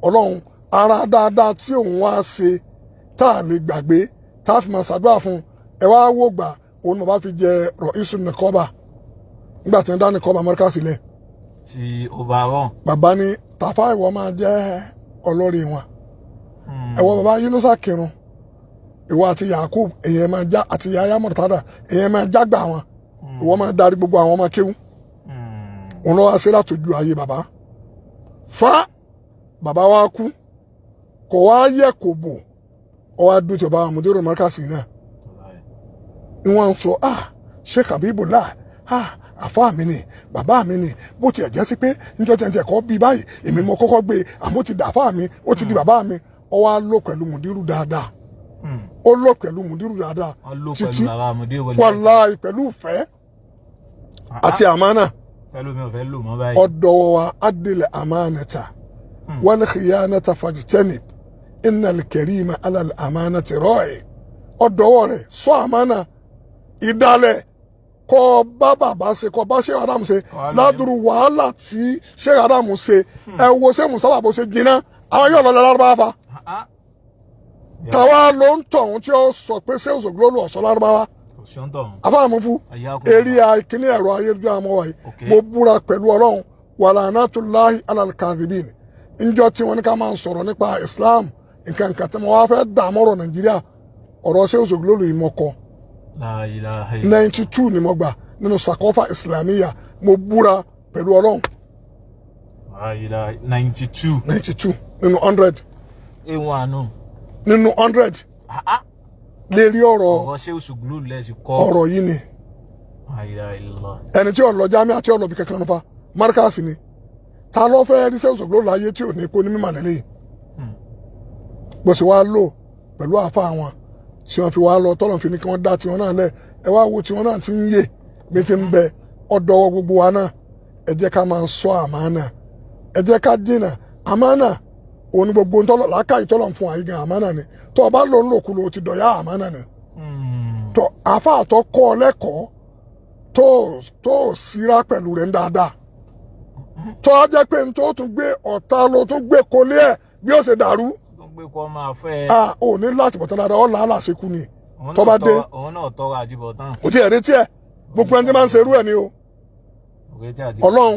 ọlọ́run ara dáadáa tí òun wá ṣe tá a lè gbàgbé tá a fi máa ṣàdúrà fún. Ẹ wá wò gbà òun bàbá fi jẹ rọ isu nìkọ́bà nígbà tí wọ́n dá nìkọ́bà Amẹ́ríkà sílẹ̀. Ti overall. Bàbá ní tàfà ìwọ máa jẹ́ olórí wọn. Ẹ̀wọ̀ bàbá Yunusa Kírun, ìwọ àti Yakub èyàn máa já àti Yahya Murtada èyàn máa jágbà wọn, ìwọ máa darí gbogbo àwọn ọmọ kéwú. Òun lọ́wọ́ ṣe látòjú ayé bàbá fa bàbá wa kú, kò wá yẹ kò bò ọ wá dùn tí bàbá àmọdérò mọ́kàsí náà ni wọ́n ń sọ, ah, Sheikh Habibullah, ah, àfa mi ni, bàbá mi ni, bó tiẹ̀ jẹ́ sí pé níjọ́ tí ẹ̀ ń tiẹ̀ kọ́ bí báyìí èmi mo kọ́kọ́ gbé, àmọ́ ó ti dà àfa mi, ó ti di bàbá mi. Ọ wá lò pẹ̀lú mùdírù dáadáa. Ó lò pẹ̀lú mùdírù dáadáa. Wọ́n lò títí pẹ̀lú bàbá àmọdérò. Wàláì pẹ̀lú ìfẹ́ àti àmánà. Pẹ̀lú mi ò fẹ́ lò mọ́ báyìí. Ọ̀dọ̀ wa adìlẹ̀ àmánata wal khiyanata fajtanib innal karima ala al amanati ra'i. Ọ̀dọ̀wọ́ rẹ̀ sọ àmánà ìdálẹ̀ kọ́ bá bàbá ṣe, kọ́ bá Sheikh Adam ṣe. Wàhálà. Ládùrú wàhálà tí Sheikh Adam ṣe, ẹ wo ṣé musa bó ṣe jiná, àwọn yóò lọ lọ lárúbáwá fa. Tàwa ló ń tọ̀hún tí ó sọ pé Sheikh Zoghlol ọ̀sọ́ lárúbáwá? Kò sí ń tọ̀hún. Afáàmúfú eré ìkíní ẹ̀rọ ayélujára mọ́ wáyé. Mo búra pẹ̀lú ọlọ́run, wàlànàtúláhì alàlùkàdìbìn, njọ́ tí wọ́n ní ká máa ń sọ̀rọ̀ nípa Islam nǹkan nǹkan tí mo wá fẹ́ dààmú ọ̀rọ̀ Nàìjíríà, ọ̀rọ̀ Sheikh Zoghlol yìí mo kọ. La ilaha illallah. 92 ni mo gbà nínú Sakofa Islamiyya, mo búra pẹ̀lú ọlọ́run. La ilaha 92. 92 nínú 100. A1 nù. Nínú 100 lérí ọ̀rọ̀. Ọ̀rọ̀ Sheikh Zoghlol lẹ́sìn kọ́. Ọ̀rọ̀ yìí ni. La ilaha illallah. Ẹni tí ó lọ jámíà tí ó lọ bí kankan nípa márkàsì ni ta ló fẹ́ rí Sheikh Zoghlol láyé tí ò ní kó ní mímọ̀ lẹ́lẹ́yìn bó ṣe wá lò pẹ̀lú àfa wọn tí wọ́n fi wá lọ tọ́lọ̀ fi ní kí wọ́n dá tiwọn náà lẹ̀. Ẹ wá wo tiwọn náà ti ń yè mí ti ń bẹ ọ̀dọ́wọ́ gbogbo wa náà. Ẹ jẹ́ ká máa sọ àmánà, ẹ jẹ́ ká dènà àmánà. Òun ni gbogbo ntọ́lọ̀ làákàyè tọ́lọ̀ ń fún àyè gan àmánà ni. Tó o bá lò ń lòkulò o ti dọ̀yà àmánà ni. Tó àfa àtọ́ kọ́ ọ lẹ́kọ̀ọ́ tó o síra pẹ̀lú rẹ̀ ń dáadáa, tó a jẹ́ pé n tó tún gbé ọ̀tá ló tún gbé kolé ẹ̀ bí ó ṣe dàrú. Tó ń gbé kọ́ máa fẹ́ ẹ. A ò ní láti bọ̀tán dáadáa ọ̀ làálàá ṣe kú ni. Tó bá dé. Òun náà tọrọ àjíbọ̀tán. Kò tí ẹ̀ retí ẹ̀, gbogbo ẹni tí máa ń ṣerú ẹ̀ ni o. Òrètí àjíbọ̀tán. Ọlọ́run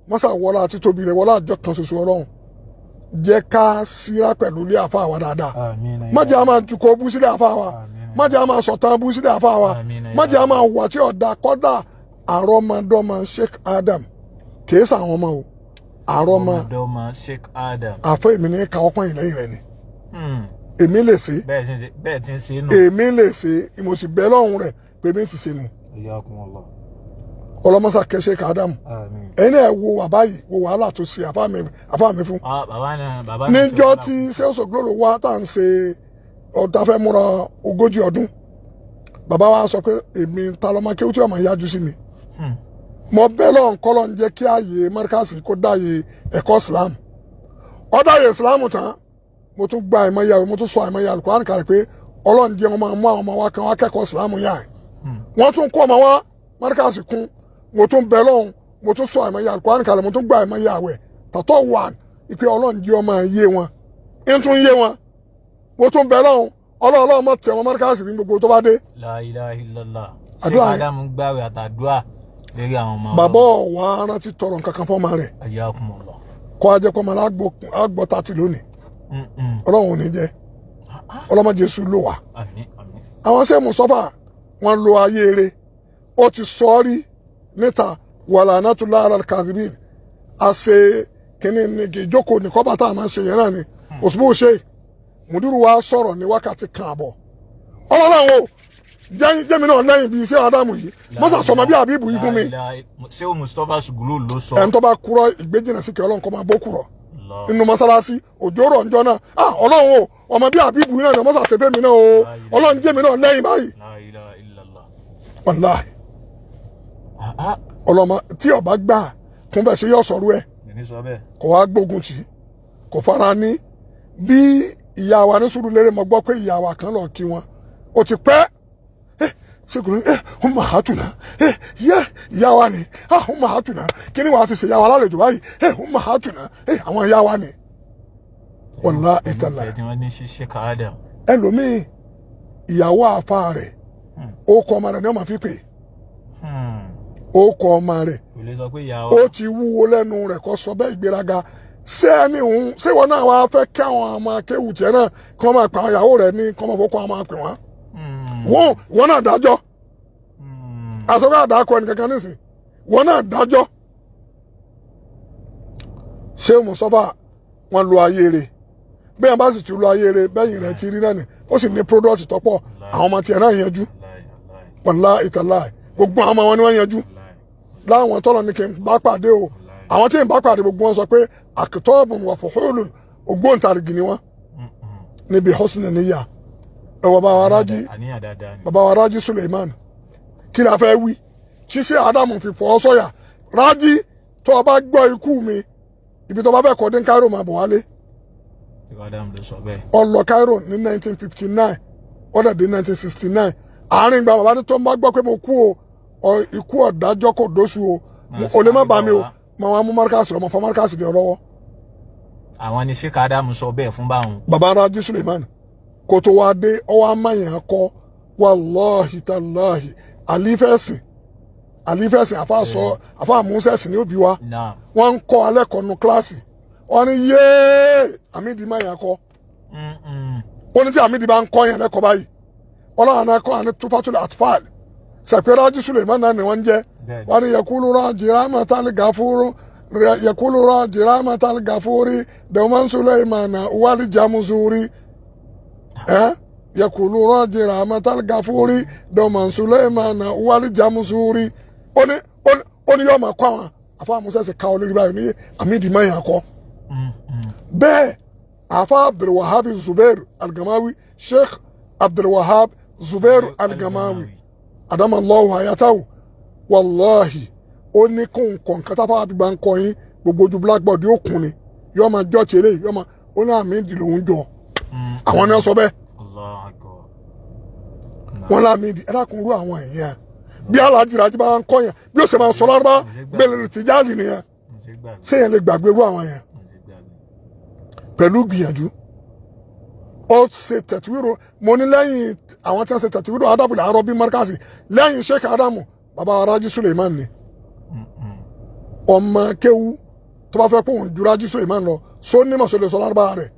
mọ́sá wọlá àti tóbi rẹ̀ wọlá àjọ kan ṣoṣo, ọlọ́run jẹ́ ká síra pẹ̀lú ilé àfa wa dáadáa. Àmín. Má jẹ́ a máa tukọ̀ bú sílẹ̀ àfa wa. Àmín. Má jẹ́ a máa sọ̀tàn bú sílẹ̀ àfa wa. Àmín. Má jẹ́ a máa wà tí ọ̀dà kọ́dà àrọ́mọdọ́mọ Sheikh Adam kìí sàwọn ọmọ o àrọ́mọ. Ọmọdọ́mọ Sheikh Adam. Àfọ èmi ní ká ọpọ́n ìlẹ́yìn rẹ ni. Èmi lè ṣe. Bẹ́ẹ̀ ti ń ṣe nù. Èmi lè ṣe, mo sì bẹ́ lọ́hùn rẹ̀ pé mi ti ṣe nù. Hayyakumullah. Ọlọ́mọṣà kẹ́ Sheikh Adam. Àmín. Ẹ̀yin náà wo bàbá yìí, wo wàhálà tó ṣe àfa mi fún. Ah, bàbá náà bàbá náà ṣe Níjọ́ wàhálà. tí Sheikh Zoghlol wá tá à ń ṣe ọ̀tá fẹ́ múra 40 ọdún, bàbá wa sọ pé èmi ta lọ́mọ kéwú tí ọmọ yájú sí mi. Mo bẹ́ lọ́n kọ́lọ́ ń jẹ́ kí ààyè mọ́ríkàsì kó dáyé ẹ̀kọ́ Islam, ó dáyé Islam tán, mo tún gba àìmọye àwẹ̀, mo tún sọ àìmọye Al-Qur'an kalẹ̀ pé Ọlọ́run jẹ́ wọn máa mú àwọn ọmọ wa kan wá kẹ́kọ̀ọ́ Islam yá ẹ̀. Wọ́n tún kọ́ ọmọ wa mọ́ríkàsì kún, mo tún bẹ́ lọ́n. Mo tún sọ àìmọye Al-Qur'an kalẹ̀, mo tún gba àìmọye àwẹ̀ tàtọ́ wàn ìpè Ọlọ́run jẹ́ ọmọ yé wọn, ń tún yé wọn. Mo tún bẹ lọ́hùn, Ọlọ́run, Ọlọ́run mọ̀ tẹ̀ wọn mọ́ríkàsì ní gbogbo tó bá dé. La ilaha illallah. Àdúrà Sheikh yẹn. Adam gbàwé àtàdúrà lérí àwọn ọmọ. Bàbá ọ̀wá rántí tọrọ nǹkan kan fọ́mọ rẹ̀. Ayakumullah. Kọ́ ajẹ́ pọ́nmọ́ alágbọ́ tàtí lónìí. Ọlọ́run ò ní jẹ́ ọlọ́mọ Jésù lò wá. Àmín, àmín. Àwọn ṣé Mustapha wọn lo ayé eré, ó ti sọ ọ́ rí níta wàhálà anatolá alakazimir àṣe kínní ní ìjókòó ní kọ́bà tá a máa ń ṣe yẹn náà ni òṣùpá ṣe mùdúrù wa sọ̀rọ̀ ní wákàtí kan àbọ̀. Ọlọ́run o, jẹ́mi náà lẹ́yìn bíi iṣẹ́ Ádámù yìí mọ́sà sọmọ bí àbíbù yìí fún mi. Ṣé o Mustapha Sugulu ló sọ? Ẹni tó bá kúrọ̀ ìgbéjìnà sí kí Ọlọ́run kọ́ máa bó kúrọ̀. Allah. Inú mọ́sálásí òjò rọ̀ ńjọ́ náà. Ah, Ọlọ́run o, ọmọ bí àbíbù yìí náà ni mọ́sà ṣe fẹ́mi náà o. Ọlọ́run jẹ́mi náà lẹ́yìn báyìí. La ilaha illallah. Wàláhì. Ah, ah. Ọlọ́mọ tí ọba gbà fún bẹ́ẹ̀ ṣe yọ sọ̀rọ̀ ẹ̀. Èmi sọ bẹ́ẹ̀. Kò wá gbógun tì í, kò fara ní bí ìyá wa ní Sùúrùlérè. Mo gbọ́ pé ìyá wa kan lọ kí wọn, ó ti pẹ́ ẹ ṣègùn ẹ ó máa tù náà ẹ yẹ ìyá wa ni. Ah, ó máa tù náà, kí ni wàá fi ṣe ìyá wa lálejò báyìí? Ẹ ó máa tù náà ẹ àwọn ìyá wa ni, wàlá ìtàlá. Ìfẹ́ tí wọ́n ní sí Sheikh Adam. Ẹlòmíì, ìyàwó àfa rẹ̀, ó kọ ọmọ rẹ̀ ní ọmọ fi pè. Ó kọ ọmọ rẹ̀. Kò lè sọ pé ìyá wa. Ó ti wúwo lẹ́nu rẹ̀ kó sọ bẹ́ẹ̀. Ìgbéraga ṣé ẹni òun ṣé ìwọ náà wàá fẹ́ kí àwọn ọmọ akéwù tiẹ̀ náà kí wọ́n máa pa àwọn ìyàwó rẹ̀ ní kí wọ́n máa fọ́ kó àwọn máa pè wọ́n? Wọ́n wọ́n náà dájọ́. Àsọ̀rọ̀ àdàkọ ẹnì kankan nísìn, wọ́n náà dájọ́. Ṣé Mustapha wọn lo ayé rẹ̀ bẹ́ẹ̀ bá sì ti lo ayé rẹ̀ bẹ́yìn rẹ̀ ti rí náà ni ó sì ní product tọ́pọ̀, àwọn ọmọ tiẹ̀ náà yanjú. Wàlá ìtàlá, gbogbo àwọn ọmọ wọn ni wọ́n yanjú láwọn tọ́lọ̀ ní kí n bá pàdé o. Àwọn tí n bá pàdé, gbogbo wọn sọ pé àkìtọ́ọ̀bùn wà fòhólùn, ògbóǹtarìgì ni wọn níbi hosùn níyà. Ẹ̀wọ̀ bàbá wa Rájí. Àníyàn dáadáa ni. Bàbá wa Rájí Suleiman, kí la fẹ́ wí ṣíṣe Ádámù fi fọ́ sọ́yà? Rájí, tó o bá gbọ́ ikú mi, ibi tó o bá fẹ́ kọ́ dé Cairo, máa bọ̀ wálé. Sheikh Adam ló sọ bẹ́ẹ̀. Ó lọ Cairo ní 1959, ó dẹ̀ dé 1969. Àárín ìgbà bàbá ní tó ń bá gbọ́ pé mo kú o, ikú ọ̀dájọ́ kò dóṣù o, o lè má bá mi o, mà wá mú márkàsì lọ, mọ fọ márkàsì lé ọ lọ́wọ́. Àwọn ni Sheikh Adam sọ bẹ́ẹ̀ fún báwọn. Bàbá Rájí Suleiman kó tó wá dé, ọwọ́ amáyàn kọ, wàláhì tàláhì, àlífẹ́sìn àlífẹ́sìn àfàsọ àfàmúsẹ̀sìn ní òbí wa. Naam. Wọ́n ń kọ́ alẹ́ kọ́ nu kíláàsì, wọ́n ní yéé, àmìdí máyàn kọ́. Ó ní tí àmìdí bá ń kọ́ yẹn lẹ́kọ̀ọ́ báyìí, ọlọ́run náà kọ́ àní tufatul atfal sẹ̀pẹ́ Rájí Suleiman náà ni wọ́n ń jẹ́. Bẹ́ẹ̀ni. Wọ́n ní yakulu rájí rámàtàlì gàfúrú, yakulu rájí rámàtàlì gàfúrí dẹ̀wọ́n Suleiman wàlí jamuzuri ẹ́ yakulu rájí rámàtàlì gàfúrí dẹ̀wọ́n Suleiman wàlí jamuzuri. Ó ní yóò máa kọ́ àwọn àfọwọ́mùsẹ̀ sì ká ọ lórí báyìí ní àmìdí máyà kọ́. Bẹ́ẹ̀ àfa Abdulwahab Zubair Algamawi, Sheikh Abdulwahab Zubair Algamawi, adamallahu hayatahu, wàláhì, ó ní kó nǹkan kan táfà àbígbà ń kọ yín, gbogbo ojú blackboard yóò kún ni, yóò máa jọ́ tẹ́lẹ̀, yóò máa ó ní àmì ìdí lòún jọ. Àwọn náà sọ bẹ́ẹ̀. Allahu Akbar. Wọn láàmì ìdí ẹ̀dákun rú àwọn èèyàn bí alájìrájì bá ń kọ yẹn, bí ó ṣe máa sọ lárúbá gbélé tìjáàlì nìyẹn. Mo ṣe gbàgbé. Séèyàn lè gbàgbé rú àwọn yẹn? Mo ṣe gbàgbé. Pẹ̀lú gbìyànjú ó ṣe tẹ̀túwìrò. Mo ní lẹ́yìn àwọn tí wọ́n ṣe tẹ̀túwìrò adábùlẹ̀ àárọ̀ bí mọ́ríkàsì lẹ́yìn Sheikh Adamu, baba Rájí Suleiman ni. Ọmọ kéwu tó bá fẹ́ kó òun ju Rájí Suleiman lọ, só nímọ̀, só lè sọ lárúbáwá rẹ̀.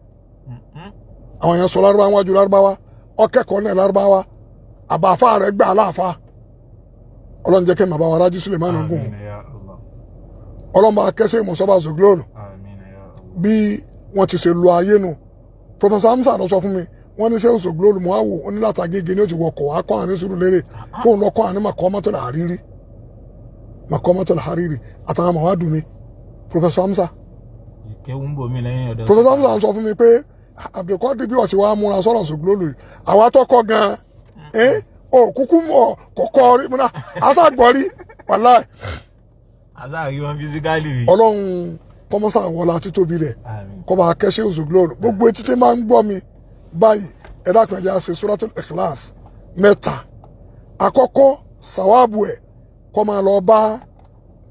Àwọn yẹn sọ lárúbáwá wájú lárúbáwá, ọkẹ́kọ̀ọ́ náà lárúbáwá, àbáfà rẹ̀ gbà láàfà. Ọlọ́run jẹ́ kí bàbá wa Rájí Suleiman gùn. Àmín ya Allah. Ọlọ́run bá kẹ́sẹ̀ ìmọ̀sọ́bà zoglóòlù. Àmín ya Allah. Bí wọ́n ti ṣe lo ayé nu, Professor Hamza lọ sọ fún mi, wọ́n ní sẹ́ zoglóòlù mọ́ àwò ó ní látàgége ní ó ti wọkọ̀ wá kọ́ àní sùúrù lérè kóun lọ kọ́ àní Maqamatul Hariri, Maqamatul Hariri àtàwọn àmọ́ wa dùn mí, Professor Hamza. Ìkéwù ń bomi lẹ́yìn ọ̀dọ̀. Professor Hamza ń sọ fún mi pé Abdulkadir, bí wọ́n sì wá múra sọ̀rọ̀ zoglóòlù yìí, àwa tọkọ gan-an ẹ́ ò kúkú mọ̀ kọ̀kọ́ rí múná àtàgbọ́rí wàláì. Àṣà rí wọn fisikálì rí. Ọlọ́run kọ́mọ́sà wọlá títóbi rẹ̀. Àmín. Kọba akẹ́ṣẹ́ òṣogbo gbogbo etí tí máa ń gbọ́ mi báyìí, ẹ̀dá kan jẹ́ àṣẹ Suratul Ikhlas mẹ́ta àkọ́kọ́, sàwáàbù ẹ̀ kọ́ máa lọ bá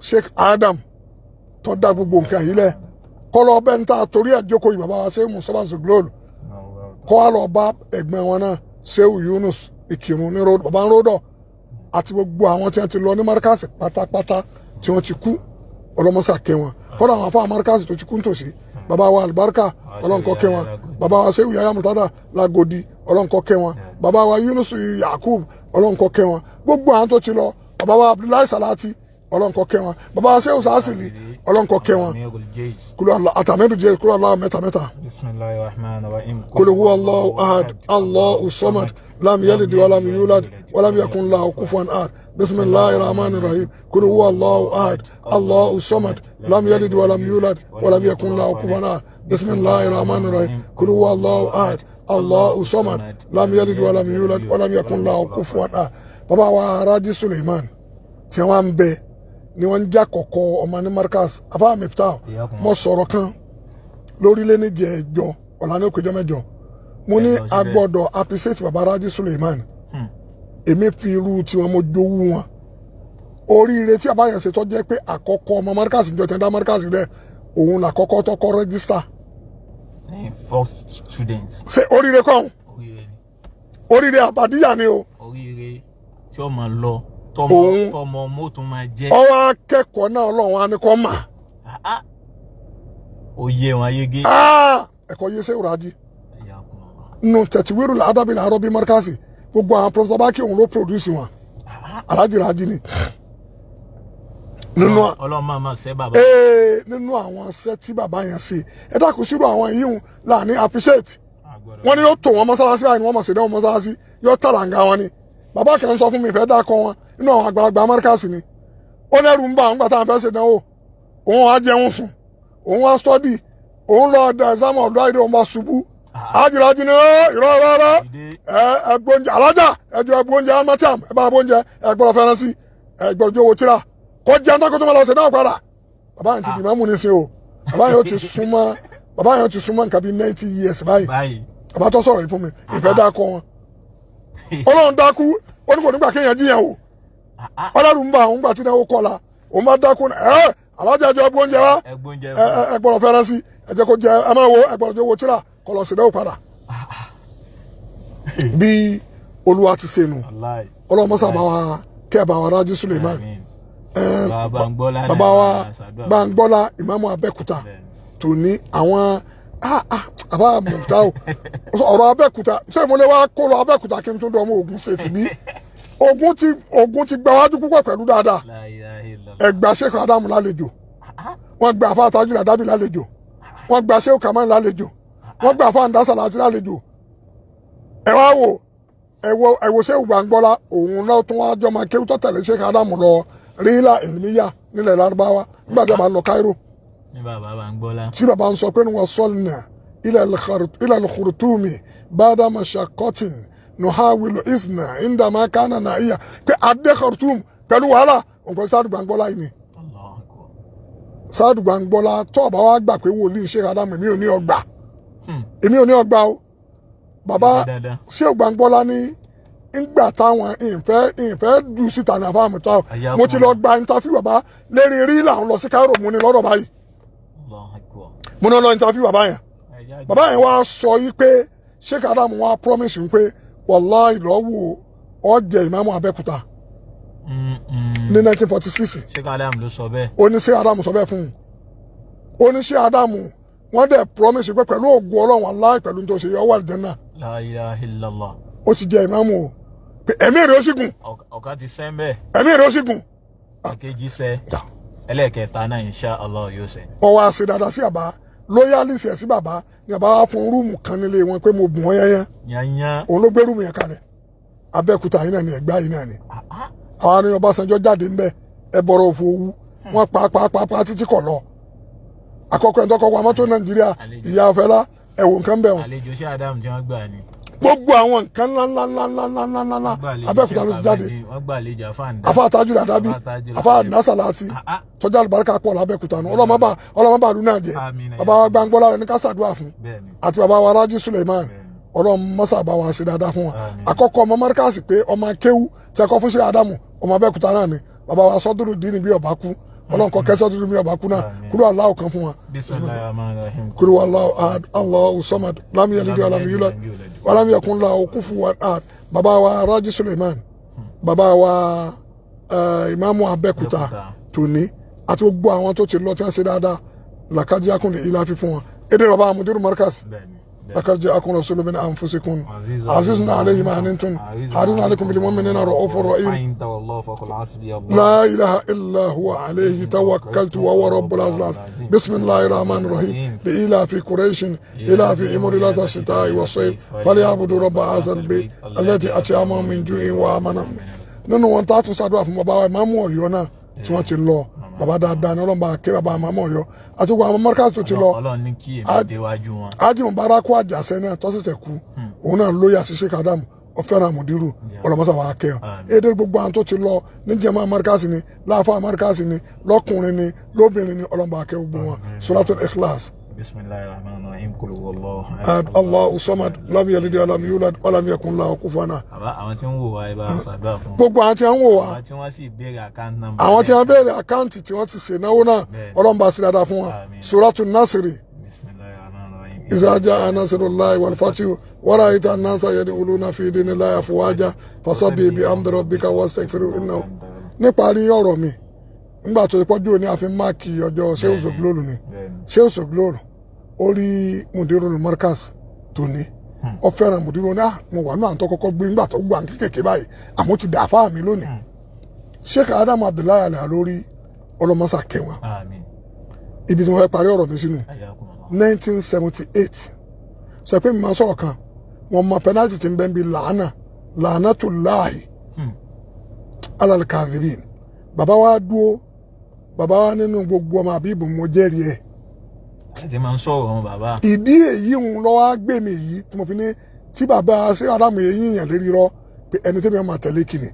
Sheikh Adam tó dá gbogbo nǹkan yìí lẹ̀, kọ́ lọ bẹ́ẹ̀ ń ta torí ẹ̀ jókòó yìí, bàbá wa Sheikh Mustapha Zoglol, kọ́ wa lọ bá ẹ̀gbọ́n wọn náà Sheikh Yunus Ìkìrun ní road, bàbá ń ródọ̀, àti gbogbo àwọn tí wọ́n ti lọ ní Markaz pátápátá tí wọ́n ti kú, ọlọ́mọsà kẹ́ wọn. Kọ́dà àwọn afọ Markaz tó ti kú nítòsí, bàbá wa Alibarika, ọlọ́nkọ́ kẹ́ wọn. Bàbá wa Sheikh Yahya Murtada Lagodi, ọlọ́nkọ́ kẹ́ wọn. Bàbá wa Yunus Yakub, ọlọ́nkọ́ kẹ́ wọn. Gbogbo àwọn tó ti lọ, bàbá wa Abdullahi Salati, ọlọ́nkọ́ kẹ́ wọn. Bàbá wa Sheikh Sasili, ọlọ́nkọ́ kẹ́ wọn. Amirul Jaysh. Kúlọ̀ Allah àtàmẹ́dù jẹ́ kúlọ̀ Allah mẹ́ta mẹ́ta. Bismillahir Rahmanir Rahim. Kul huwa Allahu ahad, Allahu samad, lam yalid wa lam yulad wa lam yakun lahu kufuwan ahad. Bismillahir Rahmanir Rahim. Kul huwa Allahu ahad, Allahu samad, lam yalid wa lam yulad wa lam yakun lahu kufuwan ahad. Bismillahir Rahmanir Rahim. Kul huwa Allahu ahad, Allahu samad, lam yalid wa lam yulad wa lam yakun lahu kufuwan ahad. Bàbá wa Raji Suleiman tí wọ́n ń bẹ ni wọ́n ń já kọ̀kọ́ ọmọ ní Markaz afa Miftah. Mo sọ̀rọ̀ kan lórílẹ̀ ní jẹ̀ẹ́jọ ọ̀la ní òkèjọ́ mẹ́jọ, mo ní Ẹ lọ síbẹ̀. A gbọ́dọ̀ appreciate bàbá Raji Suleiman. Èmi fi irú tiwọn, mo jowú wọn. Oríire tí àbáyọ̀ ṣe tó jẹ́ pé àkọ́kọ́ ọmọ Markaz ìjọ tẹ̀ ń dá Markaz rẹ̀, òun làkọ́kọ́ tó kọ́ register. Ní first student. Ṣé oríire kọ́ ọ̀hún? Oríire ni. Oríire àbàdíyà ni o. Oríire tí ó máa lọ tọmọ tọmọ ọmọ ó tún máa jẹ. Ọwọ́ akẹ́kọ̀ọ́ náà, Ọlọ́run á ní kọ́ mà. Ah, oyè wọn ayége. Ah, ẹ̀kọ́ yé ṣé ìrọ̀lájì nù tẹ̀tíwérù làádábì làárọ̀ bí Markaz, gbogbo àwọn Professor Baki, òun ló produce wọn. Alhaji Raji ni nínú Ọlọ́run máa ma ṣẹ́ bàbá. Ee, nínú àwọn iṣẹ́ tí bàbá yẹn ṣe, ẹ dákun, sírò àwọn yìí ń láàní appreciate. Wọ́n ní yóò tó wọn mọ́sálásí báyìí ni wọ́n mọ̀ sí dẹ́wọ̀n mọ́sálásí, yóò tàlàǹgà wọn ni. Bàbá kan sọ fún mi, ìfẹ́ dákọ wọn, nínú àwọn àgbàlagbà Markaz ni. Ó lẹ́rù ń bá àwọn gbà táwọn fẹ́ ṣe dánwò, òun á jẹun sùn, òun á study, òun lọ da exam ọ̀dọ́ àìdè, òun bá ṣubú. Ájìlájì ni ó ìrọ̀ ìrọ̀ ìrọ̀. Ẹ ẹ gbóúnjẹ alájà, ẹjọ ẹ gbóúnjẹ amatiam, ẹ bá gbóúnjẹ, ẹ gbọ́dọ̀ fẹ́ràn sí, ẹ gbọ́dọ̀ owó tíra kó jẹun tó kó tó máa lọ sí náà padà. Bàbá yẹn ti di mọ́mú nísìnyí o. Bàbá yẹn ti súnmọ́ nǹkan bíi 90 years báyìí. Báyìí. Bàbá tó sọ̀rọ̀ yìí fún mi, ìfẹ́ dákọ̀ wọn. Ọlọ́run dákú, ó ní kò nígbà kéèyàn jíyàn o. Ọlọ́run ń bá òun gbà tí náà ó kọ́ la, òun bá dákú ẹ, alájà, ẹjọ ẹ gbóúnjẹ wá. Ẹ gbóúnjẹ. Ẹ ẹ ẹ gbọ́dọ̀ fẹ́ràn sí, ẹ jẹ́ kó jẹ, ẹ máa wo, ẹ gbọ́dọ̀ jẹ́ owó tíra kó lọ sí náà padà. Bí Olúwa ti ṣe nù. Wàláì. Ọlọ́run mọ́sá bá wa kẹ́ bá wa Rájí Suleiman. Àmín. Bàbá Gbàngbọ́lá náà Bàbá wa ṣàdúrà. Gbàngbọ́lá, ìmáàmù Abẹ́òkúta. Tó ní àwọn àbá Mùtá o, ọ̀rọ̀ Abẹ́òkúta, ṣé mo lè wá kó lọ Abẹ́òkúta kí n tún dọ̀ ọmọ Ògùn State bí? Ogun ti gba wájú púpọ̀ pẹ̀lú dáadáa. La ilaha illallah. Ẹgbà Sheikh Adamu lálejò, wọ́n gba àfa Tajul Adabi lálejò, wọ́n gba Sheikh Kamal lálejò, wọ́n gba àfa Andasa láti lálejò. Ẹ wá wò, ẹ wo, ẹ wo Sheikh Gbàngbọ́lá, òun náà tún wá jọmọ kéwú tó tẹ̀lé Sheikh Adamu lọ rílà ìlúmíyà nílẹ̀ Lárúbáwá nígbà tí a bá ń lọ Cairo. Ní bàbá Gbàngbọ́lá. Tí bàbá ń sọ pé ní wọ́n sọ́ọ̀nà ilẹ̀ al-Khurtumi bada mashakotin nuhawilu isna indama kana na iya pé adé Khartoum pẹ̀lú wàhálà òun pẹ̀lú Sáàdù Gbàngbọ́lá yìí ni. Allahu Akbar. Sáàdù Gbàngbọ́lá tó ọba wa gbà pé wòlíì Sheikh Adamu, èmi ò ní ọgbà. Èmi ò ní ọgbà o bàbá. Dandan. Sheikh Gbàngbọ́lá ní ńgbà táwọn ìfẹ́ dù síta ní àfáàmù táwọn Àyà mo ti fún lọ gba interview bàbá lérí rí làwọn lọ sí Cairo, mo ní lọ́dọ̀ báyìí. Allahu Akbar. Mo ní lọ interview bàbá yẹn. Bàbá yẹn wá sọ yí pé Sheikh Adamu wá promise pé wàláhì lọ́wọ́ ó jẹ ìmáàmù Abẹ́òkúta ní 1946. Sheikh Adam ló sọ bẹ́ẹ̀. Oníṣẹ́ Adamu sọ bẹ́ẹ̀ fún un. Oníṣẹ́ Adamu wọ́n dẹ̀ promise pé pẹ̀lú ògùn Ọlọ́run, wàláhì, pẹ̀lú tó ṣe yọ wà lìjẹ́ náà. La ilaha illallah. Ó ti jẹ ìmáàmù o, pé ẹ̀mí rẹ̀ ó sì gùn. Ọ̀kan ti sẹ́ ń bẹ́ẹ̀. Ẹ̀mí rẹ̀ ó sì gùn. Èkejì sẹ́, ẹlẹ́ẹ̀kẹta náà insha Allah yóò sẹ́. Wọ́n wá ṣe dáadáa sí bàbá, loyalist ẹ̀ sí bàbá ni. Bàbá wá fún room kan nílé wọn pé mo bùn ọ́ yẹn. Yanyan. Òun ló gbé room yẹn kalẹ̀. Abẹ́òkúta yìí náà ni, Ẹ̀gbá yìí náà ni. Àwọn àni Ọbásanjọ́ jáde ńbẹ, ẹ bọ̀rọ̀ òfò owó wọn pa pa pa pa títí kọ̀ lọ. Àkọ́kọ́ ẹni tó kọ́ wa mọ́tò Nàìjíríà, ìyá Ọ̀fẹ́lá, ẹ̀wò nǹkan bẹ̀ wọn. Àlejò Sheikh Adam tí wọ́n gbà ni. Gbogbo àwọn nǹkan ńlá ńlá ńlá ńlá ńlá ńlá ńlá Wọ́n gbà àlejò Abẹ́òkúta ló ti Sheikh jáde. Ahmed, wọ́n gbà àlejò àfáàndá. Afa Tajul Adabi. Afa Tajul Afa Adabi. Nasalati tọ́jà àlùbáríkà pọ̀ lábẹ́òkúta nù. Ọlọ́mọba, ọlọ́mọba àlù náà jẹ́. Àmín. Bàbá wa Gbàngbọ́lá rẹ̀ ní ká ṣàdúrà fún Bẹ́ẹ̀ni. àti bàbá wa Rájí Suleiman. Bẹ́ẹ̀ni. Ọlọ́run mọ́sà bá wa ṣe dáadáa fún wa. Àmín. Àkọ́kọ́ ọmọ Markaz pé ọmọ akéwú tí a kọ́ fún sí Ádámù, ọmọ Abẹ́òkúta náà ni bàbá wa sọ́dúró dín ní bí ọba kú. Ọlọ́run kọ́ kẹsàn-án tuntun mi ọba kú náà. Àmín. Kúrò aláwọ̀ kan fún wa. Bismillahir rahmanir rahim. Kúrò aláwọ̀ ahad, Allahu samad, lam yalid walam yulad walam yakun lahu kufuwan ahad. Bàbá wa Raji Suleiman, bàbá wa ìmáàmù Abẹ́òkúta Abẹ́òkúta. tòní, àti gbogbo àwọn tó ti lọ tí wọ́n ṣe dáadáa, làkàjẹ́ akúnlẹ̀ ilá fífún wọn èdè bàbá Mudiru Markaz. Bẹ́ẹ̀ni. لقد جاءكم رسول من أنفسكم عزيز عزيز عليه ما عنتم حريص عليكم بالمؤمنين رؤوف رحيم. فإن تولوا فقل حسبي الله لا إله إلا هو عليه توكلت وهو رب العرش العظيم. بسم الله الرحمن الرحيم. لإيلاف قريش إيلافهم رحلة الشتاء والصيف فليعبدوا رب هذا البيت الذي أطعمهم من جوع وآمنهم. Nínú wọn tá a tún ṣàdúrà fún, bàbá wa ìmáàmù Ọ̀yọ́ náà tí wọ́n ti lọ, bàbá dáadáa ní Ọlọ́run bá ké bàbá ìmáàmù Ọ̀yọ́ àti gbogbo àwọn mọ́rkàsì tó ti lọ. Ọlọ́run ní kí èmi déwájú wọn. Ájì Mubaraku Àjàsẹ́ náà tó ṣẹ̀ṣẹ̀ kú, òun náà lóye àṣìṣe kàdámù ọ̀fẹ́ràn àmùdírù, ọlọ́mọṣà wà á kẹ́ ọ. Àmín. Èdè gbogbo àwọn tó ti lọ níjẹ̀mọ́ amárikásì ni, láàfọ̀ amárikásì ni, lọ́kùnrin ni, lóbìnrin ni, ọlọ́mọba akẹ́ gbogbo wọn. Suratul Ikhlas. Bismillahir rahmanir rahim. Qul huwallahu Ahad, Allahu samad, lam yalid walam yulad walam yakun lahu kufuwan ahad. Bàbá, àwọn tí ń wò wá, ẹ bá ṣàdúrà fún wọn. Gbogbo àwọn tí wọ́n ń wò wá, Àwọn tí wọ́n sì béèrè account number. Àwọn tí wọ́n béèrè account tí wọ́n ti ṣènáwó náà, Bẹ́ẹ̀ni. ọlọ́mọba sí dáadáa fún wọn. Àmín. Suratul Nasri. Bismillahir rahmanir rahim. إذا جاء نصر الله والفتح ورأيت الناس يدخلون في دين الله أفواجا فسبح بحمد ربك واستغفره إنه. Níparí ọ̀rọ̀ mi, nígbà tó pọ́jú òní àfi mark ọjọ́ Shehu Zoglolu ni. Bẹ́ẹ̀ni. Shehu Zoglolu ó rí Mudirul Markaz tó ní ó fẹ́ràn Mudiru ní mo wà náà tó kọ́kọ́ gbé nígbà tó gbà kékèké báyìí, àmọ́ ti dà fáà mi lónìí. Sheikh Adam Abdullahi Al-Ilory, ọlọmọsà kẹwọn. Àmín. Ibi tí mo fẹ́ parí ọ̀rọ̀ mi sínú, Ayakumullah. 1978, sọ pé mi máa sọ̀rọ̀ kan, wọn mọ penalty tí ń bẹ́ẹ̀ bí làánà làánàtullahi alal kadhibin. Bàbá wa dúró, bàbá wa nínú gbogbo ọmọ àbíbù mo jẹ́rìí ẹ̀. Ẹ ti máa ń sọ̀rọ̀ wọn, bàbá. Ìdí èyí ń lọ́wọ́ á gbé mi yìí tí mo fi ní tí bàbá ṣé Ádámù yẹn yìnyín lérí rọ pé ẹni tí mi máa tẹ̀lé kìnnì.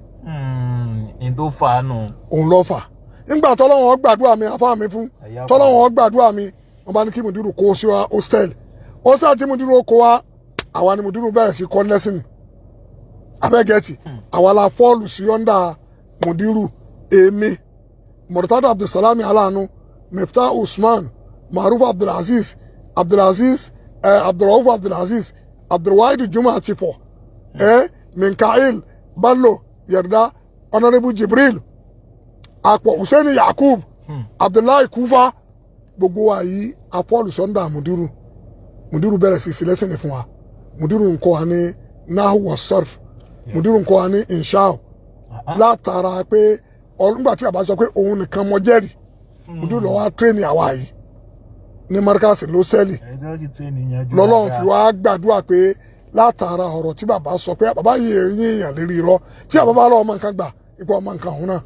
N tó fà á nù. Òun lọ́ fà nígbà tọ́lọ́wọ́n gbàdúrà mi àfa mi fún tọ́lọ́wọ́n gbàdúrà mi, wọ́n bá ní kí mùdírù kó sí wa hostel. Hostel tí mùdírù kó wa, àwa ni mùdírù bẹ̀rẹ̀ sí kọ́ lẹ́sìn abẹ́gẹ́tì. Àwa la fall sí under mùdírù, èmi, Murtada Abdulsalami Aláàánú, Miftah Usman, Maruf Abdulaziz, Abdulaziz Abdulrauf Abdulaziz, Abdulwahid Juma Atifo, Minkail Bello Yarda, Honourable Jibril Akpọ, Hussein Yakub, Abdullahi Kufa, gbogbo wa yìí a fall under mùdírù. Mùdírù bẹ̀rẹ̀ sí sílẹ̀sìn fún wa. Mùdírù ń kọ́ wa ní nahu wa sarf, mùdírù ń kọ́ wa ní insha, látara pé nígbà tí àbá sọ pé òun nìkan mọ jẹ́rìí, mùdírù lọ́wọ́ á train àwa yìí ní markaz ló sẹ́ẹ̀lì lọ́lọ́run fi wá gbàdúrà pé látara ọ̀rọ̀ tí bàbá sọ pé bàbá yìí yín èèyàn lérí irọ́ tí bàbá bá lọ́wọ́ ọmọ nǹkan gbà ipò ọmọ nǹkan ọ̀hún náà,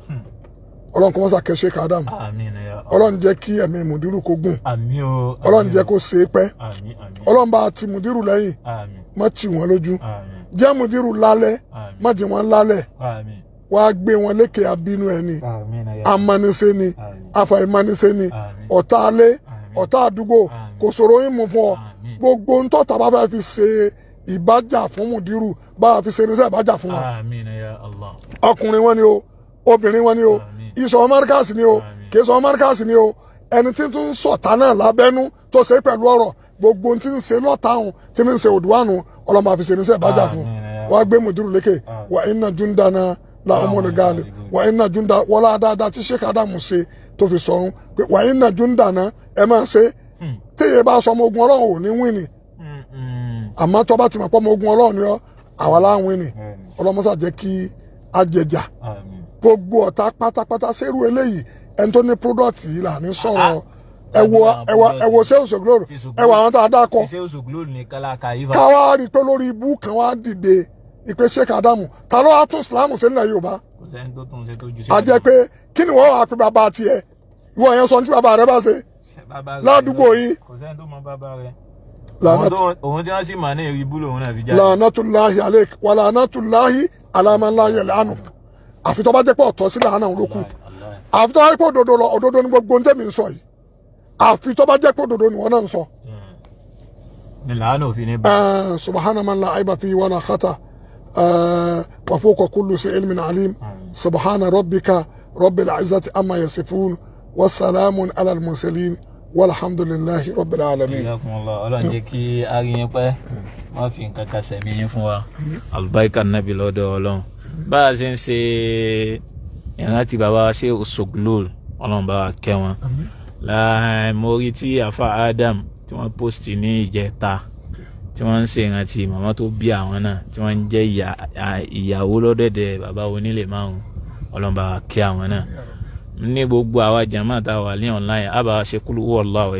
ọlọ́run kọ́ mọ́sá kẹ́sẹ́ kádàmù. Àmín ya. Ọlọ́run jẹ́ kí ẹ̀mí mùdírù kó gùn. Àmín o. Ọlọ́run jẹ́ kó ṣe é pẹ́. Àmín, àmín. Ọlọ́run bá ti mùdírù lẹ́yìn, Àmín. má tì wọ́n lójú. Àmín. Jẹ́ mùdírù lálẹ́, Àmín. má jẹ́ wọ́n lálẹ́. Àmín. Wàá gbé wọn lékè abínú ẹni, Àmín ya. amánisẹ́ ni, Àmín. afàìmánisẹ́ ni, Àmín. ọ̀tá alẹ́, Àmín. ọ̀tá àdúgbò, Àmín. kò sọ̀rọ̀ yín mú fún ọ. Àmín. Gbogbo ntọ́ta bá fẹ́ fi ṣe ìbájà fún mùdírù, bá a fi ṣe irinṣẹ́ ìbájà fún wa. Àmín ya Allah. Ọkùnrin wọn ni o, obìnrin wọn ni o, Àmín. ìsọ̀ márkàsì ni o, Àmín. kì í sọ márkàsì ni o, ẹni tí tún sọ̀tá náà lábẹ́nú tó ṣe pẹ̀lú ọ̀rọ̀ gbogbo tí ń ṣe lọ́tàhùn tí ń ṣe òdùwánu, ọlọ́mọ àfi ṣe irinṣẹ́ ìbájà fún Àmín. wàá gbé mùdírù lékè. Wa inna jundana la humul galib wa inna junda wọlá dáadáa tí Sheikh Adamu ṣe tó fi sọ̀run pé wa inna jundana ẹ máa ṣe téye bá sọ ọmọ ogun Ọlọ́run ò ní win ni, àmọ́ tó bá ti mọ̀ pé ọmọ ogun Ọlọ́run ni ọ́, àwa láwọn win ni. Ọlọ́mọsà jẹ́ kí a jẹjà gbogbo ọ̀tá pátápátá sẹ́rù eléyìí. Ẹni tó ní product yìí là ní sọ̀rọ̀. Ẹ wo, ẹ wo, ẹ wo Shehu Sogloro, ẹ wo àwọn tá a dá kọ. Ṣé Soglolo ní kálákà yìí? Káwá rí i pé lórí ibú kan wá dìde ìpè Sheikh Adamu, ta ló wá tún Islam ṣe nílẹ̀ Yorùbá? Kò sẹ́ni tó tún ṣe tó ju. A jẹ́ pé kí ni wọ́n wá pé bàbá tiẹ̀, ìwọ yẹn sọ ní tí bàbá rẹ bá ṣe ládùúgbò yín. Kò sẹ́ni tó mọ bàbá rẹ̀. Òun tí wọ́n sì mọ̀ ní ibú lòun náà fi jáde. La'natullahi alayk wa la'natullahi ala man la yal'anu. Àfi tó bá jẹ́ pé ọ̀tọ̀ sí làánà òun ló kù, àfi tó bá jẹ́ pé òdodo lọ, òdodo ní gbogbo ń tẹ̀mí ń sọ yìí, àfi tó bá jẹ́ pé òdodo ni wọ́n náà ń sọ. Ní làánà òfin ní bá. Subhana man la aiba fi wala khata wa fawqa kulli si ilmin alim. Subhana rabbika rabbil izzati amma yasifun. Wa salamun ala al-mursalin walhamdulillahi rabbil alamin. Jazakumullah. Ọlọ́run jẹ́ kí a rí yín pẹ́, wọ́n fi nǹkan kan sẹ̀mí yín fún wa. Alùbáríkà nàbì lọ́dọ̀ Ọlọ́run. Bá a ṣe ń ṣe ìrántí bàbá wa ṣe Soglol, Ọlọ́run bá wa kẹ́ wọn. Láì mo rí tí àfa Adam tí wọ́n post ní ìjẹta tí wọ́n ń ṣe ìrántí màmá tó bí àwọn náà tí wọ́n ń jẹ́ ìyàwó lọ́dẹ̀dẹ̀ bàbá onílé márùn. Ọlọ́run bá wa kẹ́ àwọn náà. Ní gbogbo àwa jàmáà tá a wà ní online, a bá wa ṣe kúlú wọ́ọ̀lá.